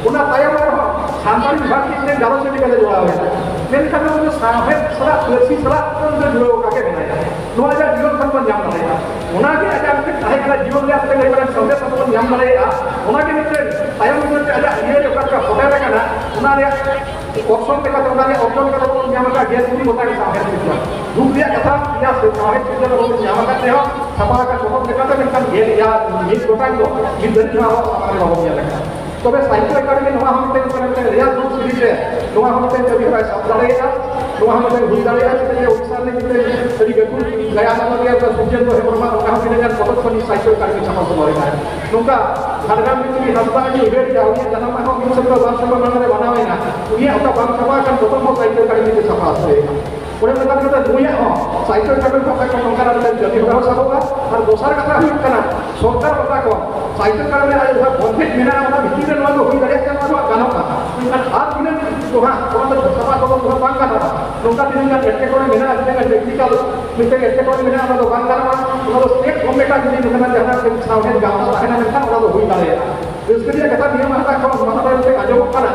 ᱚᱱᱟ ᱛᱟᱭᱚᱢ ᱨᱮᱦᱚᱸ ᱥᱟᱱᱛᱟᱲᱤ ᱵᱤᱵᱷᱟᱜᱽ ᱨᱤᱱᱤᱡ ᱢᱤᱫᱴᱮᱱ ᱜᱟᱞᱚᱪ ᱞᱮᱠᱟᱛᱮ ᱡᱚᱲᱟᱣ ᱮᱱᱟ᱾ ᱢᱮᱱᱠᱷᱟᱱ ᱩᱱᱤ ᱫᱚ ᱥᱟᱶᱦᱮᱫ ᱥᱟᱞᱟᱜ, ᱯᱟᱹᱨᱥᱤ ᱥᱟᱞᱟᱜ ᱩᱱᱤ ᱫᱚ ᱡᱩᱲᱟᱹᱣ ᱟᱠᱟᱫ ᱜᱮ ᱢᱮᱱᱟᱭᱟ᱾ ᱱᱚᱣᱟ ᱡᱟᱦᱟᱸ ᱡᱤᱭᱚᱱ ᱠᱷᱚᱱ ᱵᱚᱱ ᱧᱟᱢ ᱫᱟᱲᱮᱭᱟᱜᱼᱟ, ᱚᱱᱟᱜᱮ ᱟᱡᱟᱜ ᱢᱤᱫᱴᱮᱱ ᱛᱟᱦᱮᱸ ᱠᱟᱱᱟ, ᱡᱤᱭᱚᱱ ᱨᱮᱭᱟᱜ ᱢᱤᱫᱴᱮᱱ ᱟᱹᱰᱤ ᱢᱟᱨᱟᱝ ᱥᱚᱱᱫᱮᱥ ᱟᱵᱚ ᱵᱚᱱ ᱧᱟᱢ ᱫᱟᱲᱮᱭᱟᱜᱼᱟ᱾ ᱚᱱᱟᱜᱮ ᱢᱤᱫᱴᱮᱱ ᱛᱟᱭᱚᱢ ᱵᱤᱫᱟᱹᱞ ᱨᱮ ᱟᱡᱟᱜ ᱤᱭᱟᱹ ᱚᱠᱟ ᱞᱮᱠᱟ ᱯᱷᱚᱴᱮᱞ ᱟᱠᱟᱱᱟ, ᱚᱱᱟ ᱨᱮᱭᱟᱜ ᱚᱨᱥᱚᱝ ᱞᱮᱠᱟᱛᱮ, ᱚᱱᱟ ᱨᱮᱭᱟᱜ ᱚᱨᱡᱚᱱ ᱞᱮᱠᱟᱛᱮ ᱵᱚᱱ ᱧᱟᱢ ᱟᱠᱟᱫ ᱜᱮᱭᱟ ᱛᱩᱨᱩᱭ ᱜᱚᱴᱟᱝ ᱥᱟᱶᱦᱮᱫ ᱥᱤᱨᱡᱚᱱ᱾ ᱫᱩᱠ ᱨᱮᱭᱟᱜ ᱠᱟᱛᱷᱟ, ᱯᱮᱭᱟ ᱥᱮ ᱥᱟᱶᱦᱮᱫ ᱥᱤᱨᱡᱚᱱ ᱟᱵᱚ ᱵᱚᱱ ᱧᱟᱢ ᱟᱠᱟᱫ ᱨᱮᱦᱚᱸ, ᱪᱷᱟᱯᱟ ᱟᱠᱟᱱ ᱯᱚᱛᱚᱵ ᱞᱮᱠᱟᱛᱮ, ᱢᱮᱱᱠᱷᱟᱱ ᱜᱮᱞ ᱮᱭᱟᱭ ᱢᱤᱫ ᱜᱚᱴᱟᱝ ᱫᱚ ᱢᱤᱫ ᱫᱷᱟᱹᱨᱤᱡ ᱦᱚᱸ ᱟᱵᱚᱣᱟᱜ ᱥᱟᱢᱟᱝ ᱨᱮ ᱵᱟᱵᱚᱱ ᱧᱮᱞ ᱟᱠᱟᱫᱟ᱾ ᱛᱚᱵᱮ ᱥᱟᱦᱤᱛᱛᱚ ᱮᱠᱟᱰᱮᱢᱤ ᱱᱚᱣᱟ ᱦᱚᱸ ᱢᱤᱫᱴᱮᱱ, ᱢᱤᱫᱴᱮᱱ ᱨᱮᱭᱟᱲ ᱫᱩᱠ ᱥᱤᱨᱤᱡ ᱨᱮ ᱱᱚᱣᱟ ᱦᱚᱸ ᱢᱤᱫᱴᱮᱱ ᱠᱟᱹᱢᱤ ᱦᱚᱨᱟᱭ ᱥᱟᱵ ᱫᱟᱲᱮᱭᱟᱜᱼᱟ᱾ ᱱᱚᱣᱟ ᱦᱚᱸ ᱢᱤᱫᱴᱮᱱ ᱦᱩᱭ ᱫᱟᱲᱮᱭᱟᱜᱼᱟ, ᱪᱮᱫᱟᱜ ᱡᱮ ᱩᱲᱤᱥᱥᱟ ᱨᱤᱱᱤᱡ ᱢᱤᱫᱴᱮᱱ ᱟᱹᱰᱤ ᱜᱟᱹᱠᱷᱩᱲ ᱜᱟᱭᱟᱱ ᱚᱱᱚᱞᱤᱭᱟᱹ ᱥᱩᱨᱡᱮᱱᱫᱨᱚ ᱦᱮᱢᱵᱨᱚᱢᱟᱜ ᱚᱱᱠᱟ ᱦᱚᱸ ᱛᱤᱱᱟᱹᱜ ᱜᱟᱱ ᱯᱚᱛᱚᱵ ᱠᱚ ᱱᱤᱭᱟᱹ ᱥᱟᱦᱤᱛᱛᱚ ᱮᱠᱟᱰᱮᱢᱤ ᱪᱷᱟᱯᱟ ᱥᱚᱫᱚᱨ ᱮᱫᱟᱭ᱾ ᱱᱚᱝᱠᱟ ᱡᱷᱟᱲᱜᱨᱟᱢ ᱨᱤᱱᱤᱡ ᱦᱟᱸᱥᱫᱟ ᱟᱹᱰᱤ ᱩᱭᱦᱟᱹᱨ ᱜᱮᱭᱟ, ᱩᱱᱤᱭᱟᱜ ᱡᱟᱱᱟᱢ ᱢᱟᱦᱟ ᱦᱚᱸ ᱢᱤᱫ ᱥᱮᱨᱢᱟ ᱵᱟᱨ ᱥᱮᱨᱢᱟ ᱢᱟᱲᱟᱝ ᱨᱮ ᱢᱟᱱᱟᱣ ᱮᱱᱟ᱾ ᱩᱱᱤᱭᱟᱜ ᱚᱠᱟ ᱵᱟᱝ ᱪᱷᱟᱯᱟ ᱟᱠᱟᱱ ᱯᱚᱛᱚᱵ ᱦᱚᱸ ᱥᱟᱦᱤᱛᱛᱚ ᱮᱠᱟᱰᱮᱢᱤ ᱛᱮ ᱪᱷᱟᱯᱟ ᱦᱚᱪᱚᱭᱮᱱᱟ᱾ ᱚᱱᱮ ᱚᱱᱠᱟ ᱠᱟᱛᱮ ᱱᱩᱭᱟᱜ ᱦᱚᱸ ᱥᱟᱦᱤᱛᱛᱚ ᱮᱠᱟᱰᱮᱢᱤ ᱯᱟᱦᱴᱟ ᱠᱷᱚᱱ ᱱᱚᱝᱠᱟᱱᱟᱜ ᱢᱤᱫᱴᱮᱱ ᱠᱟᱹᱢᱤ ᱦᱚᱨᱟ ᱦᱚᱸ ᱥᱟᱵᱚᱜᱼᱟ᱾ ᱟᱨ ᱫᱚᱥᱟᱨ ᱠᱟᱛᱷᱟ ᱦᱩᱭᱩᱜ ᱠᱟᱱᱟ, ᱥᱚᱨᱠᱟᱨ ᱯᱟᱦᱴᱟ ᱠᱷᱚᱱ ᱥᱟᱦᱤᱛᱛᱚ ᱮᱠᱟᱰᱮᱢᱤ ᱨᱮ ᱡᱟᱦᱟᱸ ᱵᱚᱱᱫᱮᱡ ᱢᱮᱱᱟᱜᱼᱟ, ᱚᱱᱟ ᱵᱷᱤᱛᱤᱨ ᱨᱮ ᱱᱚᱣᱟ ᱫᱚ ᱦᱩᱭ ᱫᱟᱲᱮᱭᱟᱜ ᱠᱟᱱᱟ, ᱱᱚᱣᱟ ᱫᱚ ᱜᱟᱱᱚᱜᱼᱟ᱾ ᱢᱮᱱᱠᱷᱟᱱ ᱟᱨ ᱛᱤᱱᱟᱹᱜ ᱫᱚ ᱦᱟᱸᱜ ᱚᱱᱟ ᱫᱚ ᱪᱷᱟᱯᱟ ᱠᱷᱚᱵᱚᱨ ᱫᱚ ᱦᱟᱸᱜ ᱵᱟᱝ ᱜᱟᱱᱚᱜᱼᱟ᱾ ᱱᱚᱝᱠᱟ ᱛᱤᱱᱟᱹᱜ ᱜᱟᱱ ᱮᱴᱠᱮᱴᱚᱬᱮ ᱢᱮᱱᱟᱜᱼᱟ, ᱛᱤᱱᱟᱹᱜ ᱜᱟᱱ ᱴᱮᱠᱱᱤᱠᱟᱞ ᱢᱤᱫᱴᱮᱱ ᱮᱴᱠᱮᱴᱚᱬᱮ ᱢᱮᱱᱟᱜᱼᱟ, ᱚᱱᱟ ᱫᱚ ᱵᱟᱝ ᱜᱟᱱᱚᱜᱼᱟ᱾ ᱚᱱᱟ ᱫᱚ ᱥᱴᱮᱴ ᱜᱚᱵᱷᱚᱨᱱᱢᱮᱱᱴ ᱟᱜ ᱡᱩᱫᱤ ᱱᱚᱝᱠᱟᱱᱟᱜ ᱡᱟᱦᱟᱱᱟᱜ ᱢᱤᱫᱴᱮᱱ ᱥᱟᱶᱦᱮᱫ ᱜᱟᱶᱛᱟ ᱛᱟᱦᱮᱱᱟ, ᱢᱮᱱᱠᱷᱟᱱ ᱚᱱᱟ ᱫᱚ ᱦᱩᱭ ᱫᱟᱲᱮᱭᱟᱜᱼᱟ᱾ ᱨᱟᱹᱥᱠᱟᱹ ᱨᱮᱭᱟᱜ ᱠᱟᱛᱷᱟ, ᱱᱤᱭᱟᱹ ᱢᱟᱦᱟ ᱠᱷᱚᱱ ᱱᱚᱣᱟ ᱫᱚ ᱢᱤᱫᱴᱮᱱ ᱟᱸᱡᱚᱢᱚᱜ ᱠᱟᱱᱟ,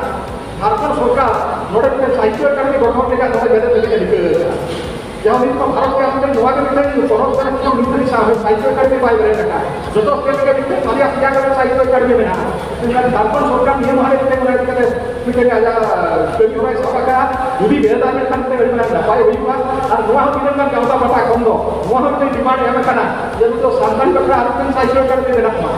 ᱡᱷᱟᱲᱠᱷᱚᱸᱰ ᱥᱚᱨᱠᱟᱨ ᱱᱚᱰᱮ ᱢᱤᱫᱴᱮᱱ ᱥᱟᱦᱤᱛᱛᱚ ᱮᱠᱟᱰᱮᱢᱤ ᱜᱚᱴᱷᱚᱱ ᱨᱮᱭᱟᱜ ᱱᱚᱰᱮ ᱵᱮᱨᱮᱫ ᱞᱟᱹᱜᱤᱫ ᱮ ᱨᱤᱠᱟᱹ ᱟᱠᱟᱫᱟ᱾ ᱡᱟᱦᱟᱸ ᱱᱤᱛ ᱢᱟ ᱵᱷᱟᱨᱚᱛ ᱨᱮᱭᱟᱜ ᱢᱤᱫᱴᱮᱱ ᱱᱚᱣᱟ ᱜᱮ ᱢᱤᱫᱴᱮᱱ ᱯᱚᱱᱚᱛ ᱠᱟᱱᱟ, ᱢᱤᱫᱴᱮᱱ ᱥᱟᱦᱤᱛᱛᱚ ᱮᱠᱟᱰᱮᱢᱤ ᱵᱟᱭ ᱵᱮᱨᱮᱫ ᱟᱠᱟᱫᱟ᱾ ᱡᱚᱛᱚ ᱥᱴᱮᱴ ᱨᱮᱜᱮ ᱢᱤᱫᱴᱮᱱ ᱵᱟᱨᱭᱟ ᱯᱮᱭᱟ ᱠᱟᱛᱮ ᱥᱟᱦᱤᱛᱛᱚ ᱮᱠᱟᱰᱮᱢᱤ ᱢᱮᱱᱟᱜᱼᱟ᱾ ᱢᱮᱱᱠᱷᱟᱱ ᱡᱷᱟᱲᱠᱷᱚᱸᱰ ᱥᱚᱨᱠᱟᱨ ᱱᱤᱭᱟᱹ ᱢᱟᱦᱟ ᱨᱮ ᱢᱤᱫᱴᱮᱱ ᱚᱱᱟ ᱤᱫᱤ ᱠᱟᱛᱮ ᱢᱤᱫᱴᱮᱱ ᱟᱡᱟᱜ ᱠᱟᱹᱢᱤ ᱦᱚᱨᱟᱭ ᱥᱟᱵ ᱟᱠᱟᱫᱼᱟ᱾ ᱡᱩᱫᱤ ᱵᱮᱨᱮᱫ ᱟᱭ ᱢᱮᱱᱠᱷᱟᱱ ᱢᱤᱫᱴᱮᱱ ᱟᱹᱰᱤ ᱢᱟᱨᱟᱝ ᱱᱟᱯᱟᱭ ᱦᱩᱭᱩᱜᱼᱟ᱾ ᱟᱨ ᱱᱚᱣᱟ ᱦᱚᱸ ᱛᱤᱱᱟᱹᱜ ᱜᱟᱱ ᱜᱟᱶᱛᱟ ᱯᱟᱦᱴᱟ ᱠᱷᱚᱱ ᱫᱚ ᱱᱚᱣᱟ ᱦᱚᱸ ᱢᱤᱫᱴᱮᱱ ᱰᱤᱢᱟᱱᱰ ᱮᱢ ᱟᱠᱟᱱᱟ ᱡᱮ ᱱᱤᱛᱚᱜ ᱥᱟᱱᱛᱟᱲᱤ ᱵᱟᱠᱷᱨᱟ ᱟᱨ ᱢᱤᱫᱴᱮᱱ ᱥᱟᱦᱤᱛᱛᱚ ᱮᱠᱟᱰᱮᱢᱤ ᱵᱮᱱᱟᱜ ᱢᱟ,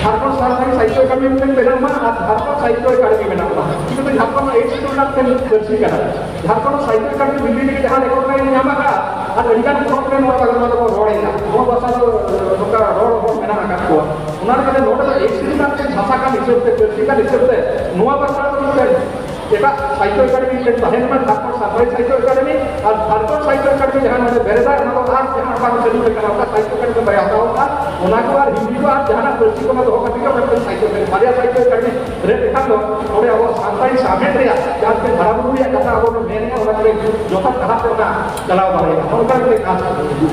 ᱡᱷᱟᱲᱠᱷᱚᱸᱰ ᱥᱟᱱᱛᱟᱲᱤ ᱥᱟᱦᱤᱛᱛᱚ ᱮᱠᱟᱰᱮᱢᱤ ᱢᱤᱫᱴᱮᱱ ᱵᱮᱱᱟᱜ ᱢᱟ ᱟᱨ ᱡᱷᱟᱲᱠᱷᱚᱸᱰ ᱥᱟᱦᱤᱛᱛᱚ ᱮᱠᱟᱰᱮᱢᱤ ᱵᱮᱱᱟᱜ ᱢᱟ᱾ ᱪᱤᱠᱟᱹᱛᱮ ᱡᱷᱟᱲᱠᱷᱚᱸᱰ ᱢᱟ ᱮᱭᱤᱴ ᱥᱤᱰᱩᱞ ᱨᱮᱱᱟᱜ ᱢᱤᱫᱴᱮᱱ ᱯᱟᱹᱨᱥᱤ ᱠᱟᱱᱟ᱾ ᱡᱷᱟᱲᱠᱷᱚᱸᱰ ᱥᱟᱦᱤᱛᱛᱚ ᱮᱠᱟᱰᱮᱢᱤ ᱫᱤᱞᱞᱤ ᱨᱮᱜᱮ ᱡᱟᱦᱟᱸ ᱨᱮᱠᱚᱨᱰ ᱨᱮ ᱧᱟᱢ ᱟᱠᱟᱫᱼᱟ, ᱟᱨ ᱟᱹᱰᱤᱜᱟᱱ ᱯᱚᱱᱚᱛ ᱨᱮ ᱱᱚᱣᱟ ᱵᱟᱝ, ᱱᱚᱣᱟ ᱫᱚᱠᱚ ᱨᱚᱲᱮᱫᱟ᱾ ᱱᱚᱣᱟ ᱵᱷᱟᱥᱟ ᱫᱚ ᱱᱚᱝᱠᱟ ᱨᱚᱲ ᱦᱚᱲ ᱢᱮᱱᱟᱜ ᱟᱠᱟᱫ ᱠᱚᱣᱟ᱾ ᱚᱱᱟ ᱞᱮᱠᱟᱛᱮ ᱱᱚᱰᱮ ᱫᱚ ᱮᱭᱤᱴ ᱥᱤᱰᱩᱞ ᱨᱮᱱᱟᱜ ᱢᱤᱫᱴᱮᱱ ᱵᱷᱟᱥᱟ ᱠᱟᱱ ᱦᱤᱥᱟᱹᱵ ᱛᱮ, ᱯᱟᱹᱨᱥᱤ ᱠᱟᱱ ᱦᱤᱥᱟᱹᱵ ᱛᱮ ᱱᱚᱣᱟ ᱵᱷᱟᱥᱟ ᱫᱚ ᱢᱤᱫᱴᱮᱱ ᱮᱴᱟᱜ ᱥᱟᱦᱤᱛᱛᱚ ᱮᱠᱟᱰᱮᱢᱤ ᱢᱤᱫᱴᱮᱱ ᱛᱟᱦᱮᱱ ᱢᱟ, ᱡᱷᱟᱲᱠᱷᱚᱸᱰ ᱥᱟᱱᱛᱟᱲᱤ ᱥᱟᱦᱤᱛᱛᱚ ᱮᱠᱟᱰᱮᱢᱤ ᱟᱨ ᱡᱷᱟᱲᱠᱷᱚᱸᱰ ᱥᱟᱦᱤᱛᱛᱚ ᱮᱠᱟᱰᱮᱢᱤ ᱡᱟᱦᱟᱸ ᱱᱚᱰᱮ ᱵᱮᱨᱮᱫᱟ, ᱚᱱᱟ ᱫᱚ ᱟᱨ ᱡᱟᱦᱟᱸ ᱵᱟᱝ ᱪᱟᱹᱞᱩ ᱟᱠᱟᱱᱟ, ᱚᱱᱟ ᱥᱟᱦᱤᱛᱛᱚ ᱮᱠᱟᱰᱮᱢᱤ ᱫᱚ ᱵᱟᱭ ᱦᱟᱛᱟᱣ ᱠᱟᱜᱼᱟ᱾ ᱚᱱᱟ ᱠᱚ ᱟᱨ ᱦᱤᱱᱫᱤ ᱠᱚ ᱟᱨ ᱡᱟᱦᱟᱱᱟᱜ ᱯᱟᱹᱨᱥᱤ ᱠᱚ ᱚᱱᱟ ᱫᱚᱦᱚ ᱠᱟᱛᱮ ᱜᱮ ᱚᱱᱟ ᱢᱤᱫᱴᱮᱱ ᱥᱟᱦᱤᱛᱛᱚ ᱮᱠᱟᱰᱮᱢᱤ, ᱵᱟᱨᱭᱟ ᱥᱟᱦᱤᱛᱛᱚ ᱮᱠᱟᱰᱮᱢᱤ ᱵᱮᱨᱮᱫ ᱞᱮᱠᱷᱟᱱ ᱫᱚ ᱚᱸᱰᱮ ᱟᱵᱚ ᱥᱟᱱᱛᱟᱲᱤ ᱥᱟᱶᱦᱮᱫ ᱨᱮᱭᱟᱜ ᱡᱟᱦᱟᱸ ᱢᱤᱫᱴᱮᱱ ᱦᱟᱨᱟ ᱵᱩᱨᱩ ᱨᱮᱭᱟᱜ ᱠᱟᱛᱷᱟ ᱟᱵᱚ ᱵᱚᱱ ᱢᱮᱱᱮᱫᱼᱟ, ᱚᱱᱟ ᱠᱚᱨᱮ ᱡᱚᱛᱷᱟᱛ ᱰᱟᱦᱟᱨ ᱛᱮ ᱚᱱᱟ ᱪᱟᱞᱟᱣ ᱫᱟᱲᱮᱭᱟᱜᱼᱟ᱾ ᱚᱱᱠᱟ ᱢᱤᱫᱴᱮᱱ ᱟᱸᱥ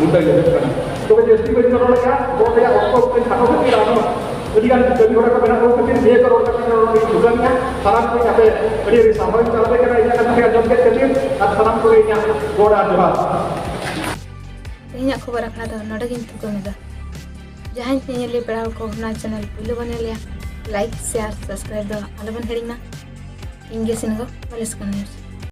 ᱢᱩᱫᱟᱹ ᱧᱮᱞᱚᱜ ᱠᱟᱱᱟ᱾ ᱛᱚᱵᱮ ᱡᱟᱹᱥᱛᱤ ᱵᱟᱹᱧ ᱨᱚᱲ ᱫᱟᱲᱮᱭᱟᱜᱼᱟ, ᱨᱚᱲ ᱨᱮᱭᱟᱜ ᱚᱠᱛᱚ ᱢᱤᱫᱴᱮᱱ ᱠᱷᱟᱴᱚ ᱠᱷᱟᱹᱛᱤᱨ ᱟᱨᱦᱚᱸ ᱟᱹᱰᱤᱜᱟᱱ ᱠᱟᱹᱢᱤ ᱦᱚᱨᱟ ᱠᱚ ᱢᱮᱱᱟᱜ ᱠᱚ ᱠᱷᱟᱹᱛᱤᱨ ᱱᱤᱭᱟᱹ ᱠᱚ ᱨᱚᱲ ᱠᱟᱛᱮ ᱱᱚᱰᱮ ᱤᱧ ᱢᱩᱪᱟᱹᱫ ᱮᱫᱟ᱾ ᱥᱟᱱᱟᱢ ᱠᱚ ᱟᱯᱮ ᱟᱹᱰᱤ ᱟᱹᱰᱤ ᱥᱟᱨᱦᱟᱣ ᱤᱧ ᱪᱟᱞ ᱟᱯᱮ ᱠᱟᱱᱟ ᱤᱧᱟᱹᱜ ᱠᱟᱛᱷᱟ ᱟᱸᱡᱚᱢ ᱠᱮᱫ ᱠᱷᱟᱹᱛᱤᱨ, ᱟᱨ ᱥᱟᱱᱟᱢ ᱠᱚᱜᱮ ᱤᱧᱟᱹᱜ ᱜᱚᱰ ᱟᱨ ᱡᱚᱦᱟᱨ᱾ ᱛᱮᱦᱮᱧᱟᱜ ᱠᱷᱚᱵᱚᱨ ᱟᱠᱷᱲᱟ ᱫᱚ ᱱᱚᱰᱮ ᱜᱤᱧ ᱛᱷᱩᱠᱟᱹᱢ ᱮᱫᱟ᱾ ᱡᱟᱦᱟᱸᱭ ᱧᱮᱧᱮᱞᱤᱭᱟᱹ ᱯᱮᱲᱟ ᱦᱚᱲ ᱠᱚ ᱚᱱᱟ ᱪᱮᱱᱮᱞ ᱯᱩᱭᱞᱩ ᱵᱚᱱ ᱧᱮᱞᱮᱭᱟ, ᱞᱟᱭᱤᱠ, ᱥᱮᱭᱟᱨ, ᱥᱟᱵᱥᱠᱨᱟᱭᱤᱵ ᱫᱚ ᱟᱞᱚᱵᱚᱱ ᱦᱤᱲᱤᱧ ᱢᱟ᱾ ᱤᱧ ᱜᱮ ᱥᱤᱱᱜᱚ, ᱵᱟᱞᱮᱥᱠᱚᱱ ᱱᱤᱭᱩᱡᱽ᱾